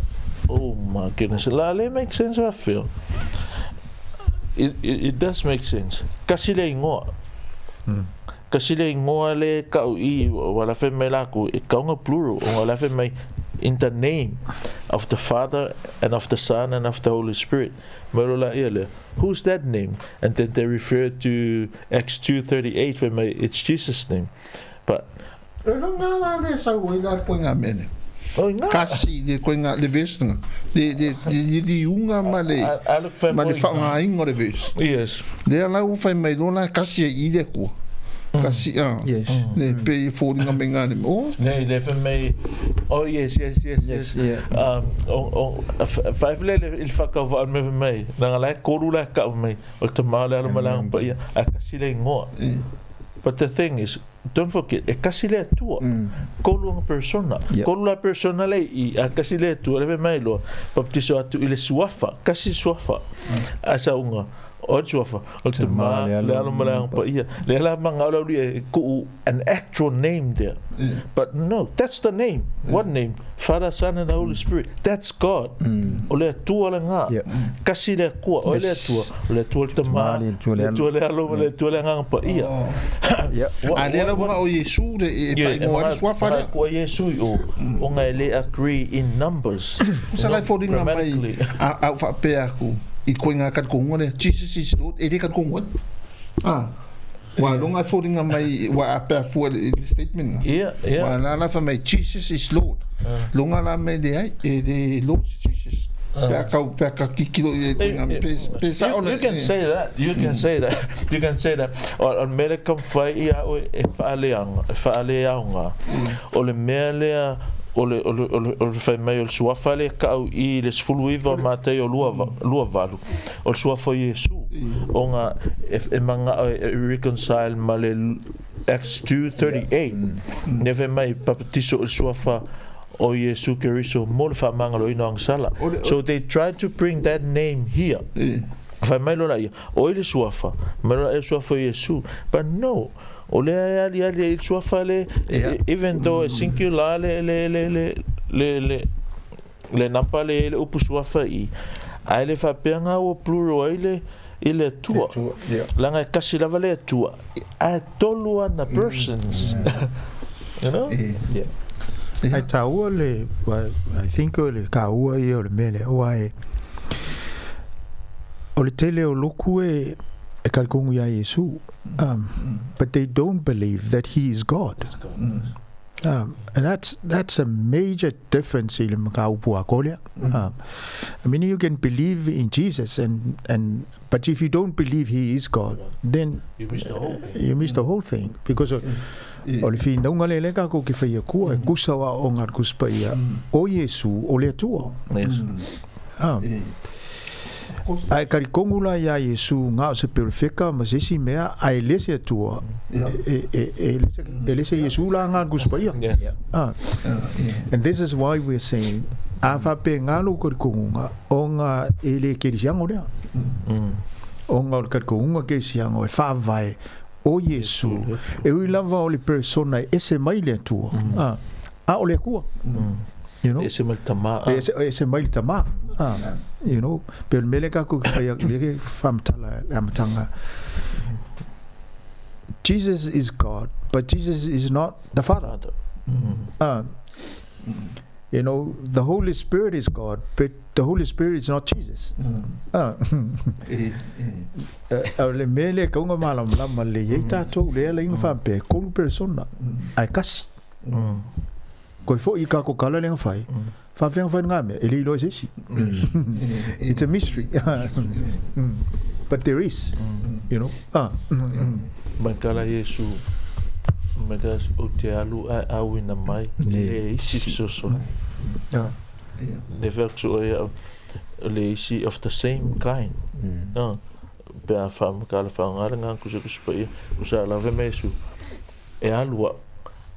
Oh my goodness, la le make sense wa feel. It does make sense. Kasi le ingoa. Kasi le ingoa le kau i, wala fai mai la ku, e kaunga plural, o wala fai mai, in the name of the Father and of the Son and of the Holy Spirit. Mai loa laia lea, who's that name? And then they refer to Acts 2:38 fai mai it's Jesus name. But E lo ngā la le sau ai la koe ngā mea nei. Oh, i ngā. Kasi le koe ngā le verse nga. Le le le liuga ma le I, I look fai ma le moi. whaangainga o le verse. Yes. Lea la ua whai mai loa la kasi e i le kua. Kasi a. Yes. Le pe i fōringa mai ngā le. Oh. Nei, le fai mai. Oh yes, yes, yes, yes. Yes, yeah. O, fai le le il whakawaa me fai mai. Nanga la koru la ka mai. O le tama le alo malanga pa ia. A kasi le ingoa. But the thing is, don't forget, e kasi le Atua. Kolu anga persona. Yep. Kolu la persona le i, a kasi le Atua, le mai loa. Baptiso atu i le suafa, kasi suafa. A sa unga, o le suafa, o le tama, le alo malanga pa ia. Le la manga o le e ku an actual name there. But no, that's the name. One name. Father, Son and the Holy Spirit. That's God. O le Atua le ngā. Yep. Kasi le Akua, o le Atua. O le Atua le tama, le Atua le le Atua le alo, le Atua le anganga pa ia. Yep. A lea la unga o Iesu le e whaingoa le suafa lea. Kua Iesu i o, o ngai le agree in numbers. Sa lai fōringa mai Grammatically. a au whaapea aku i koe ngā karikonga lea. Jesus is Lord, e le karikonga. Ah. Wa longa e fōringa mai wa a pea fua le, le statement nga. Yeah, yeah. Wa la la wha mai Jesus is Lord. Longa la mai le ai, e le Lord is Jesus. Pea kau, pea ka kikiro i e koe ngā pe, pe sa You, ona. you can say that. You can say that. You can say that. O, o mele kam whai i a oe e whaaleanga, e whaaleaunga. O le mea lea, o le, o le, o le, o le whai mai o le suafa le kau i le sefulu iva o Matei o lua, lua valu. O le suafa o Iesu. O ngā, e, e manga e, e reconcile ma le Acts 2:38. Ne whai mai papatiso o le suafa o Iesu Keriso mo le whaamangalo ina ang sala. O le- o- So they tried to bring that name here. E. Whai mai loa ia, o i le suafa, mai loa e suafa o Iesu. But no, o lea e ali ali i le suafa le, Yeah. even though e singular le, le, le, le, le, le, le nampa le le upu suafa i, ai le whapea ngā ua plural ai le, i le Atua. Yeah. Langa e kasi lava le Atua. Ae tolu ana persons. You know? E. Yeah. Ai tāua le, wa- I think o le kāua ia o le mea lea, ua e, o le tele o loku e, e kalikongu ia Iesu. But they don't believe that he is God. And that's a major difference i le makaupu a kolea. I mean, you can believe in Jesus, and but if you don't believe he is God, then You miss the whole thing. you miss the whole thing. Because o, o le whinaunga le le kako ki whaia kua, e kusa wa o ngā kuspa ia, o Iesu, o le Atua. Yes. Ai karikongu la ia Iesu ngā o se peolefeka ma se isi mea, ai lese Atua, e, e, e, lese, e lese Iesu la ngā kuspa ia. Yeah. And this is why we're saying, a whape ngā lo karikongunga, o ngā e le kerisiango lea. O ngā o le karikongunga kerisiango e whāwae o Iesu. E ui lava o le persona e ese mai le Atua. A o le Akua. You know? E se mai le tama. E ese, ese mai le tama. You know? Pe o le mele kako ki whaia, le ke whamtala, le amatanga. Jesus is God, but Jesus is not the Father. Father. You know, the Holy Spirit is God, but the Holy Spirit is not Jesus. E. O le mele kaunga malam lama le iei tātou, le ala inga whampe, kolu persona, ai kasi. Koe fo i kako kala le whai, whawhenga whai ngā mea, e le iloa se isi. It's a mystery. But there is, you know. Mai kala Iesu, mai kala o te alu a awina mai, le isi fesoso. Ne whaksu o ia, le isi of the same kind. No. Pe a wha kala whaangara ngā kusa kusa pa ia, kusa ala whe Iesu. E alua,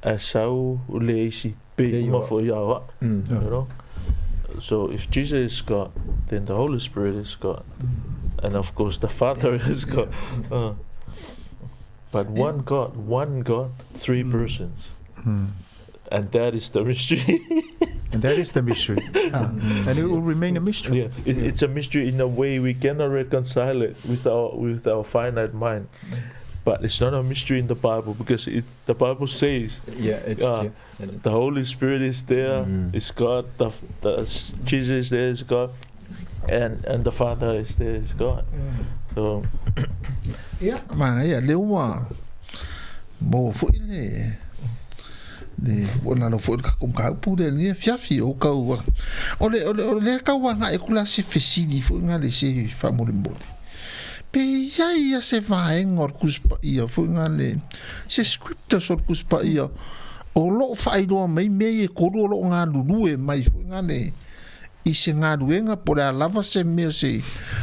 a sau le isi pe Le uma iwa. fo ia wa. You know? So if Jesus is God, then the Holy Spirit is God. And of course the Father is God. But one God, three persons. And that is the mystery. And that is the mystery. And it will remain a mystery. Yeah, it's a mystery in a way we cannot reconcile it with our finite mind. But it's not a mystery in the Bible because it, the Bible says Yeah, it's uh, the Holy Spirit is there, is God, the, the Jesus there is God, and and the Father is there is God. So Ia, manaia, lea ua maua foi le le ua lalo foi le tatou mataupu lea i lenei afiafi o tau o le o le o lea tau agai atu la se fesili foi lena le se faamolemole pe i ai ia se vaega o le Tusi Paia foi lena le se scriptures o le Tusi Paia o lo o faailoa mai mea ia e tolu o lo o galulue mai foi lena le i se galuega po o le a lava se mea se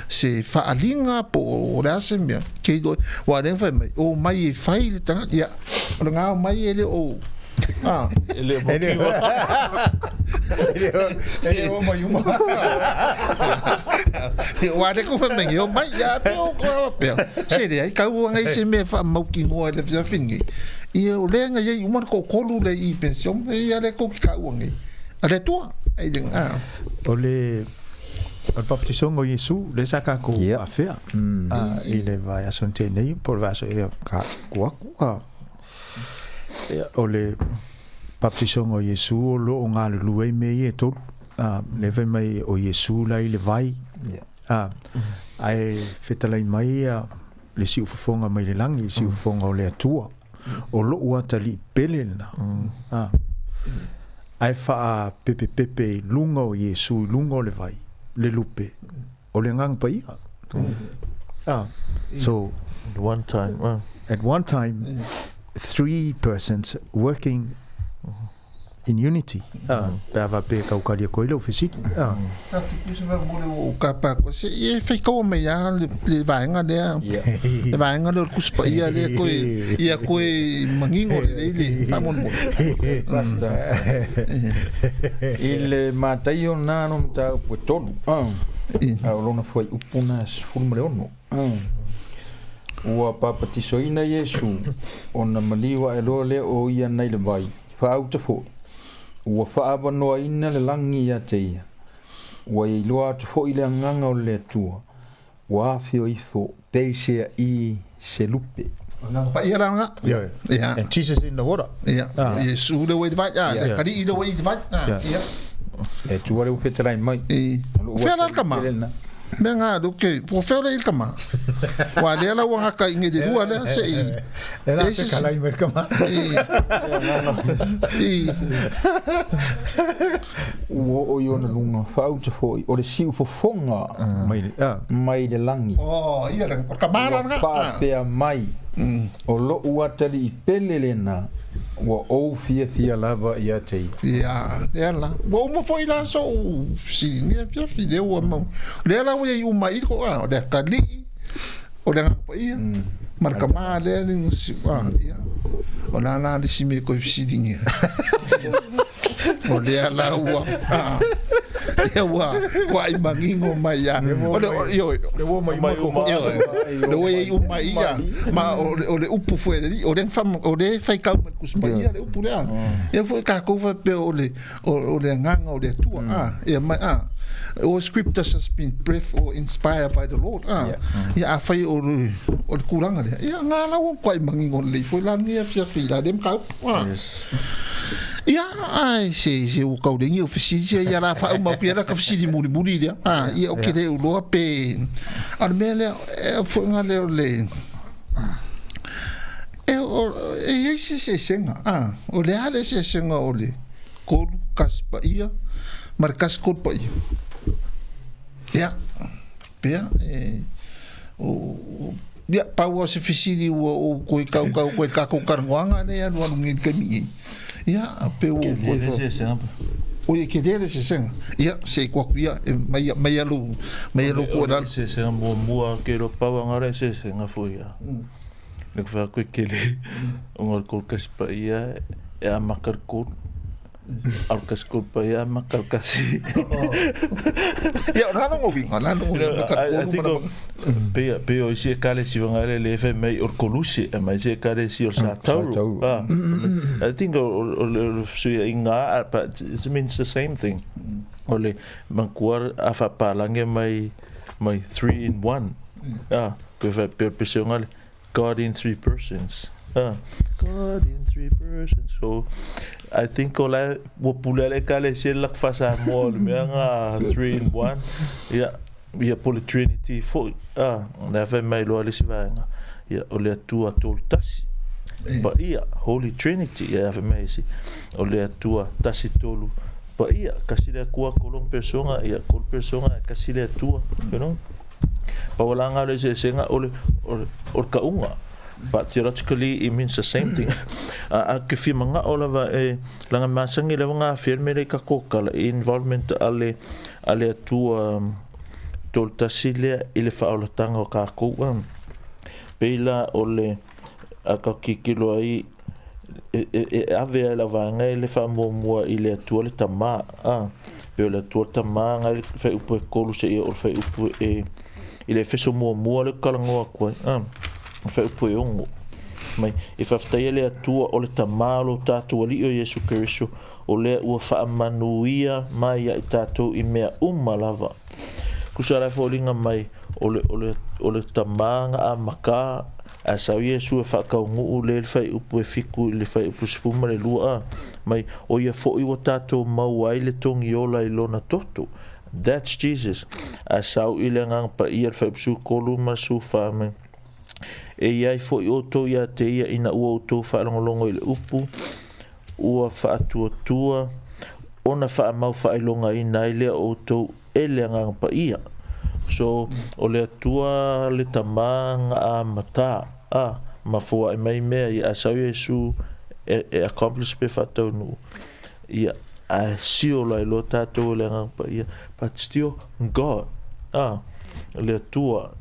se faaaliga po o le a se mea ke iloa aua o lea na fai mai o mai e fai le tagata ia o lena o mai e le o a e le o makiwa. E le o mai uma. Aua lea kou fai mai nei o mai ia pe o ko pea se leai tau anga i se mea e faamautinoa i le afiafi lenei ia o lea na i ai uma le toatolu lea i pension ia lea tou te taua nei A le Atua, ai le a. O le o le baptisoga o Iesu, lea sa tatou Ia. afea i le vaiaso na tea nei, po o le vaiaso ea ka ku aku. Ia, o le baptisoga o Iesu o lo o galulue ai mea ia e tolu. Lea fai mai o Iesu la i le vai, ae fetalai mai ia le siufofoga mai le lagi, le siufofoga o le Atua. O lou atalii pele lena. Ae faapepepepe i luga o Iesu i luga o le vai, le lupe, o le Agaga Paia. So, At one time, at one time, three persons working in unity. Pe a faapea e taukali atu ai lau fesili. Ta tupu se faamolemole ua ou tapa atu ai, se i e faitaua mai lava le, le vaega lea, le vaega lea o le Tusi Paia lea e toe, ia toe manino lelei le faamolemole. Pastor. I le Mataio lena no mataupu e tolu, a o lona fuaiupu na 16. Ua papatisoina Iesu, ona maliu ae loa lea o ia nai le vai, faauta foi, ua faaavanoaina le lagi ia te ia. Ua iloa atu foi le agaga o le Atua, ua afio ifo peisea i se lupe. Agaga Paia la lena. Yeah. Ia. And Jesus in the water. Ia. Iesu le ua i le vai, a, le Kali'i le ua i le vai, a, ia. E Atua le ua fetalai mai. I. O fea la le tama? Mea ngā lu ke, po fea le i le tama? Ua lea la ua ngaka i le lua lea se i. E la fetalai mai le tama. I. Ua oo i ona luga, faauta foi, o le siufofoga mai le lagi. Oh, ia le, o le tama la lena. Ua faapea mai, O lou atalii pele lena, ua ou fiafia lava ia te ia. Ia, lea la. Ua uma foi la so'u fesiligia afiafi, lea ua mau. Lea la ua iai uma i ko, a, o le atalii, o le Agaga Paia, ma le tama lea le a, ia. O la la le isi mea e toe fesiligia. O lea la ua, a, lea ua kuaʻi manino mai ia. O le, o, ioe. Le ua mai uma ko. Ioe. Le ua iai uma i ia. Ma o le, o le upu foi a le Alii, o lea na faama, o lea e faitau mai le Tusi Paia le upu lea. Ia foi tatou faapea o le, o, o le agaga o le Atua, a, ia mai, a. All scriptures has been breathed or inspired by the Lord, a. Ia afai o le, o le tulaga lea, ia ngā la ua matuai manino lelei foi la lenei afiafi i la lea mataupu, a. Ia, ai, se, se ua tau leai ni ou fesili, se ia la faauma atu ia la ka fesili mulimuli lea, a, ia ou te le iloa pe, a o le mea lea, e foi ngā lea o le, e, o, e i ai se eseesega, a, o le a le eseesega o le tolu kasi paia ma le kasi tolu paia? Ia, pea, e, o, o, ia, pau lava o se fesili ua ou toe kaukau atu ai i le tatou talanoaga lea e alualu nei i le taimi nei. Ia, pe ua ou toe Kele le eseesega pa. Oi, e kele le eseesega. Ia, se i koe atu ia, e mai, mai a lou, mai a lou O le tuualalo. eseesega muamua ke iloa pau anga le eseesega foi ia. Le ku fai atu e kele, ona o le kolu kasi paia e amata i le kolu. A o le kasi kolu paia e amata i le kasi. Ia, o le a lona uiga, o le a lona uiga, amata i le I kolu think ma o, pei, pei o isi ekalesia fanga le le fai mai o le Koluse, e mai isi ekalesia o le Satauro. Ah, I think o, o, o le fesuiaiga, but it means the same thing. O le makua a faapalagi mai, mai three in one. Ah, koe faapea o le peseoga le. God in three persons. God in three persons. So I think o la ua pule a le Ekalesia i le laka faa-Samoa o le mea ga three in one. Ia, ia po o le Trinity foi. Ah, lea fai mai loa le isi vaega. Ia, o le Atua tolu tasi. Paia, Holy Trinity. Ia, fai mai isi, o le Atua tasi tolu paia. Kasi le Akua, kolu ona persona, ia, kolu persona, kasi le Atua, you know. Pau o la nga o le eseesega o le, o le, o le kauga. But theologically it means the same thing. A, a ke fia mangao lava e langa masangi lava ngā fia le mele ka kokala i involvement a le, a le Atua tolu tasi lea i le whaolatanga o kākou. Pei la o le a ka kikilo ai e, e, e ave ai la vaega i le whaamuamua i le Atua le Tama. A, pe o le Atua le Tama ngai le whaiupu e kolu se ia o le whaiupu e i le Efeso muamua le kalangoa atu ai. A, le whaiupu e ongo. Mai, e whawhitaia le Atua o le Tama o lo tātou Alii o Iesu Keriso, o lea ua whaamanuia mai ia i tātou i mea uma lava. Kusa la e foliga mai, o le, o le, o le Tama nga a makā, a sau Iesu e whaakaungu'u le le whaiupu e fiku i le whaiupu sefulu ma le lua, a, mai, o ia fo'i ua tātou mau ai le togi ola i lona toto. That's Jesus. A sau i le Agaga Paia le whaiupu sefulu tolu ma le sefulu whā, mai, E i ai fo'i outou ia te ia ina ua outou faalogologo i le upu, ua faatuatua, ona faamau faailogaina ai lea o outou e le Agaga Paia. So, o le Atua le Tama ga a matā, a, ma foaʻi mai mea ia, a sau Iesu e, e accomplish pe faataunuu, ia, ae seal ai loa tatou e le Agaga Paia, but still God, a, le Atua,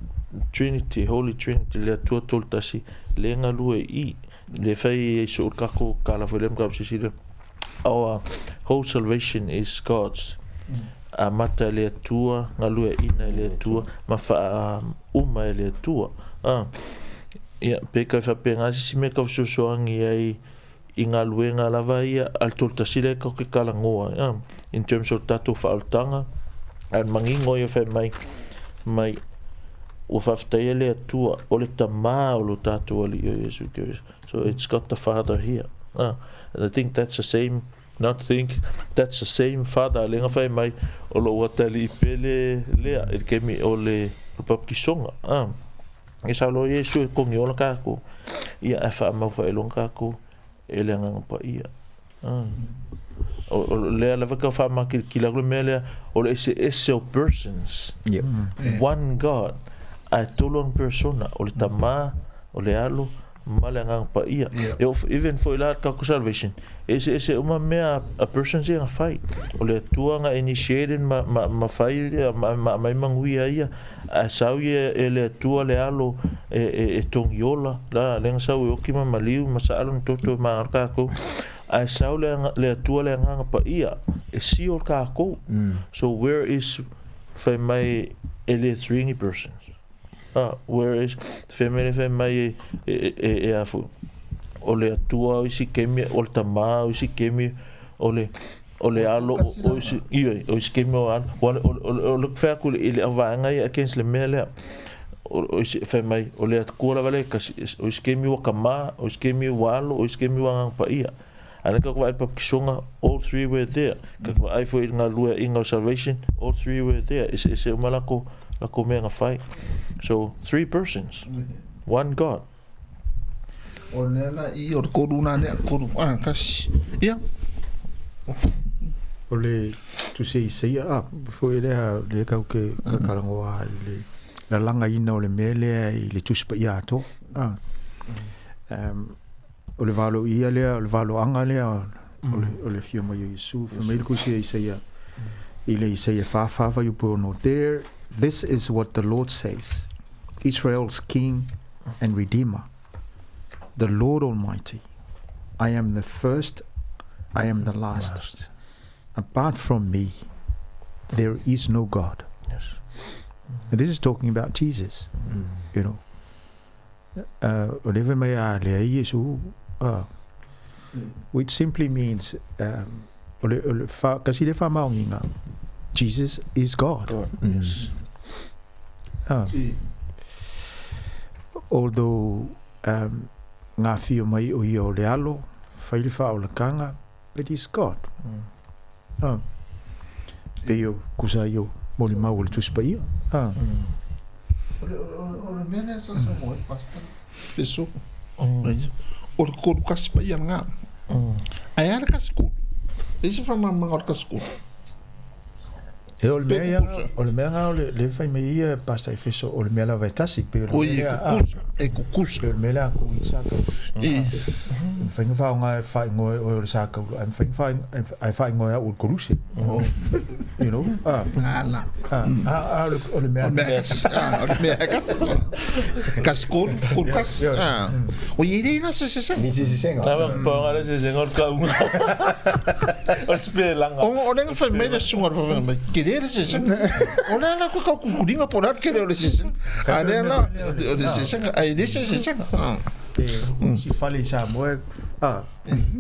Trinity, Holy Trinity, le Atua Tolu Tasi, le galue i, le fai ai so o le kako kala foi lea ma kau sisi lea. Our whole salvation is God's. Amata e le Atua, galueaina e le Atua, ma faauma e le Atua. Ah, ia, pe kai faapena se isi mea kau fesoasoani ai i galuega lava ia a le tolu tasi lea kau ke kalagoa ai, ah, in terms o le tatou faaolataga, a o le manino ia fai mai, mai ua faafetaia le Atua o le Tamā o lo tatou Alii o Iesu Keriso. So it's got the Father here. Ah, and I think that's the same, not think, that's the same Father lea na fai mai o lou atalii pele lea i le taimi o le baptisoga. Ah, e sau loa Iesu e kogiola kākou, ia ae faamau faailoga kākou e le Agaga Paia. Ah. O, o lea lava ka whaamakilikila aku le mea lea, o le eseese o persons. Yep. One God. Ae tolu ana persona, o le Tama, o le Alo, ma le Agaga Paia. Yeah. E oo even foi la le tatou salvation, e eseese uma mea a persons ia na fai. O le Atua na initiated ma, ma, ma fai ma, ma aumai manuia ia, ae sau ia e le Atua le Alo e, e, e togiola, la, lea na sau e oki ma maliu ma saalo na toto e magalo kākou. Ae sau le, le Atua le Agaga Paia e seal kākou. So where is fai mai e le three ni persons? Ah, where is fai mai le fai mai e, e, e, e a foi. O le Atua o isi kemi, o le Tamā o isi kemi, o le o le Alo o, o isi, ioe, o isi kemi o Alo. O, o, o, o le fai atu i le auvaega ia against le mea lea. O, o isi, fai mai, o le Atua lava le kasi, o isi kemi ua Tamā, o isi kemi ua Alo, o isi kemi ua Agaga Paia. A lea ka vaai baptisoga, all three were there. Ka vaai foi i le galueaiga o salvation, all three were there. Eseese uma lako, lako mea na fai. So, three persons, one God. O lea la i o le kolu nā lea, kolu, ah, kasi. Ia. O le tusi e Isaia, a, foi lea, lea kau ke ka kalangoa i le lalagaina o le mea lea i le Tusi Paia atoa. A. O le valoia lea, o le valoaga lea o le, o le afio mai o Iesu. Fai mai le tusi a Isaia i le Isaia 44 fuaiupu e 6, There, this is what the Lord says, Israel's King and Redeemer, the Lord Almighty, I am the first, I am the last. Last. Apart from me, there is no God. Yes. And this is talking about Jesus, you know. O le fai mai a leai Iesu, which simply means, o le, o le fa, kasi le faamaoniga, Jesus is God. God. Yes. Although Um, gafio mai o ia o le alo, fai le faaolataga, but he's God. Ah. Pei o kusa ai o molimau o le Tusi Paia. Ah. O le, o le mea lea sa saunoa ai Pastor Feso. O le kolu kasi paia lena. Ae a le kasi kolu? E i se faamalamalamaga o le kasi kolu? E o le mea ia, o le mea nga o le le fai mai ia Pastor Efeso o le mea lava e tasi pe o le mea lea a e kukusa. Pe o le mea lea ko i sa kau. E mafai ona faaaoga e faaigoa e oe o le sa kau ae mafai ona ae faaigoa e au o le koluse. You know? Ah. Ala. Ah, ah, o le mea. O le mea kasi. Ah, o le mea kasi. Kasi kolu, kolu kasi. Ah. O i rei la se se se. Ni se se senga. Na pa pa le se se ngol ka unga. O spelanga. O o lenga fai mai le sunga le fai mai. Ke le se se. O le ala ko ka kukuringa po la ke le o le se se. A le ala o le se se ai le se se se. Pe si fale i Samoa a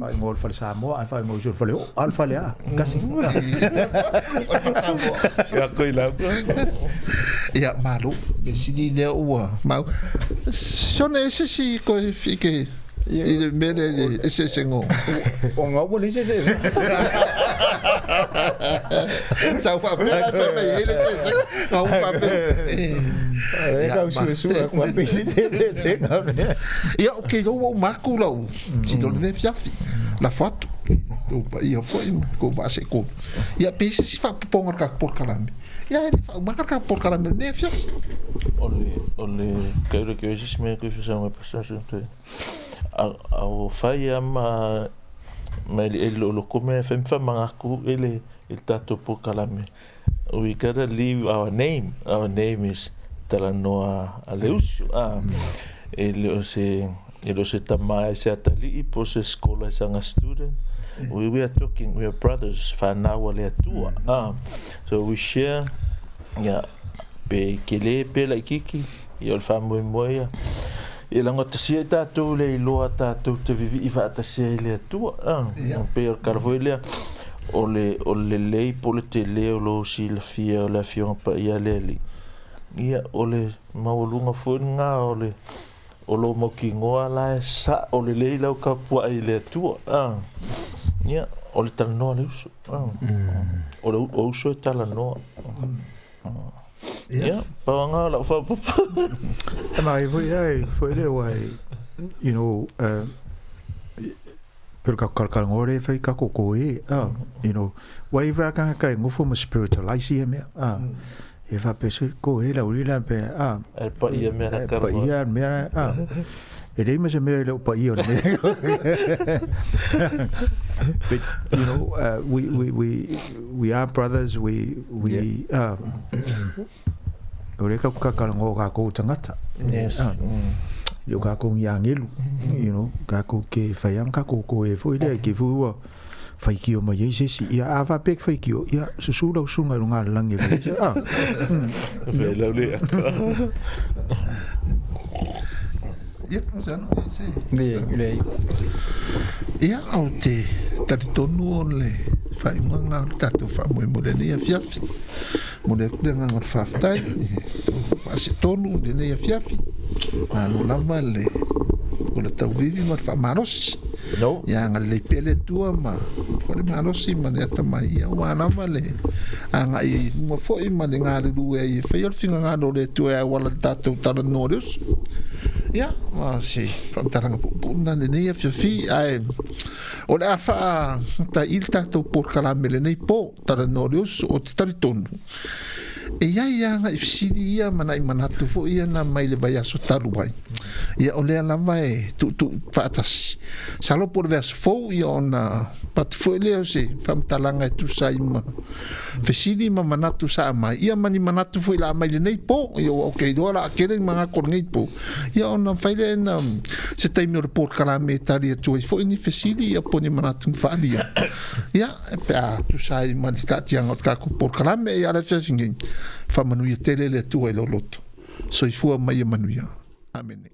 faaigoa o le fale Samoa ae faaigoa i le fale o a le fale a kasi. O le fale Samoa. Ia koi la. Ia malo. Me sili lea ua mau. Sione e se si koe fike i le mea lea i le eseesega o. O ngā ua le eseesega. Sa ou faapea la e fai mai ai le eseesega. Ngā ua faapea. E kau suesue aku a pesi te eseesega. Ia, o ke ua uma atu lau tino lenei afiafi. Lafo atu i tou paia foi ma kou vaa seʻetolu. Ia, pe i se isi faaopoopoga o le tatou polokalame. Ia, e le faaumaga le tatou polokalame i lenei afiafi. O le, o le, kau le ke isi mea koe whasanga pastor so a a o fai a ma ma ele ele o loko mea e wha mangaku ele i le tatou polokalame. We gotta leave our name. Our name is Talanoa a le uso. Ah, e le o se e le o se tama e se atalii po se scholar e sanga student. We are talking, we are brothers, whanau a le Atua. Ah, so we share, ia, pe kele pe laikiki, ia o le whaamoemoe ia. Ia lagotasia i tatou le iloa tatou te vivii faatasia i le Atua. Ah, pei o le tala foi lea, o le, o le lelei po o le tele o lou silafia o le Afioga Paia a le Alii, ia, o le maualuga foi lena o le, o lou mautinoa la e sao lelei lau tapuai i le Atua. Ah, ia, o le talanoa a le uso. Ah, o le o uso e talanoa. Ia, pau anga o lau faaopoopo. E mai foi ai foi le ua you know, pero ka kalakala le fai ka koko e, you know, wai vai kanga kai ngofo ma spiritualize ia mea, e fa pe se ko e la uri la pe, E pa ia mea la pa ia mea, e lei ma se mea i le pa ia o le mea. But, you know, we are brothers, we, o le ka kakala ngo kākou tangata. Yes. I o kākou ni angelu, you know, kākou ke whai am kākou ko e foi lea, ke fui ua whaikio mai ei se isi. Ia, a wha pek whaikio, ia, susu lau sunga i runga langi e whai. Ah. Whai lau le atoa. Ia, se ano, se. Le, le. Ia, o te talitonu o le faaiuga o le tatou faamoemoe i lenei afiafi. Momoli atu le agaga o le faafetai i tou faasetonu i lenei afiafi. Malo lava le o le tauvivi ma le faamalosi. No. Ia agalelei pea le Atua ma foi le malosi ma le atamai. Ia ua lava le agai i luma foi ma le galulue ai e faia le finagalo o le Atua e auala i le tatou talanoa o le uso. Ia, ma se faamatalaga puupuu lena i lenei afiafi, ae o le a faataii le tatou polokalame i lenei po, talanoa o le uso, ou te talitonu e i ai lava nai fesili ia ma nai manatu foi ia na mai le vaiaso talu ai. Ia o lea lava e tuutuu faatasi. Masalo po o le vaiaso fou ia ona avatu foi lea o se faamatalaga e tusa ai ma fesili ma manatu sa aumai, ia ma ni manatu foi la aumai lenei po, ia ua ok loa la tele ni manatu o lenei po, ia ona fai lea na se taimi o le polokalame e tali atu ai foi ni fesili ia po o ni manatu na faaalia. Ia, pe a tusa ai ma le taatiaga o le tatou polokalame, ia le afiafi nei, faamanuia tele le Atua i lou loto. Soifua ma ia manuia. Amene.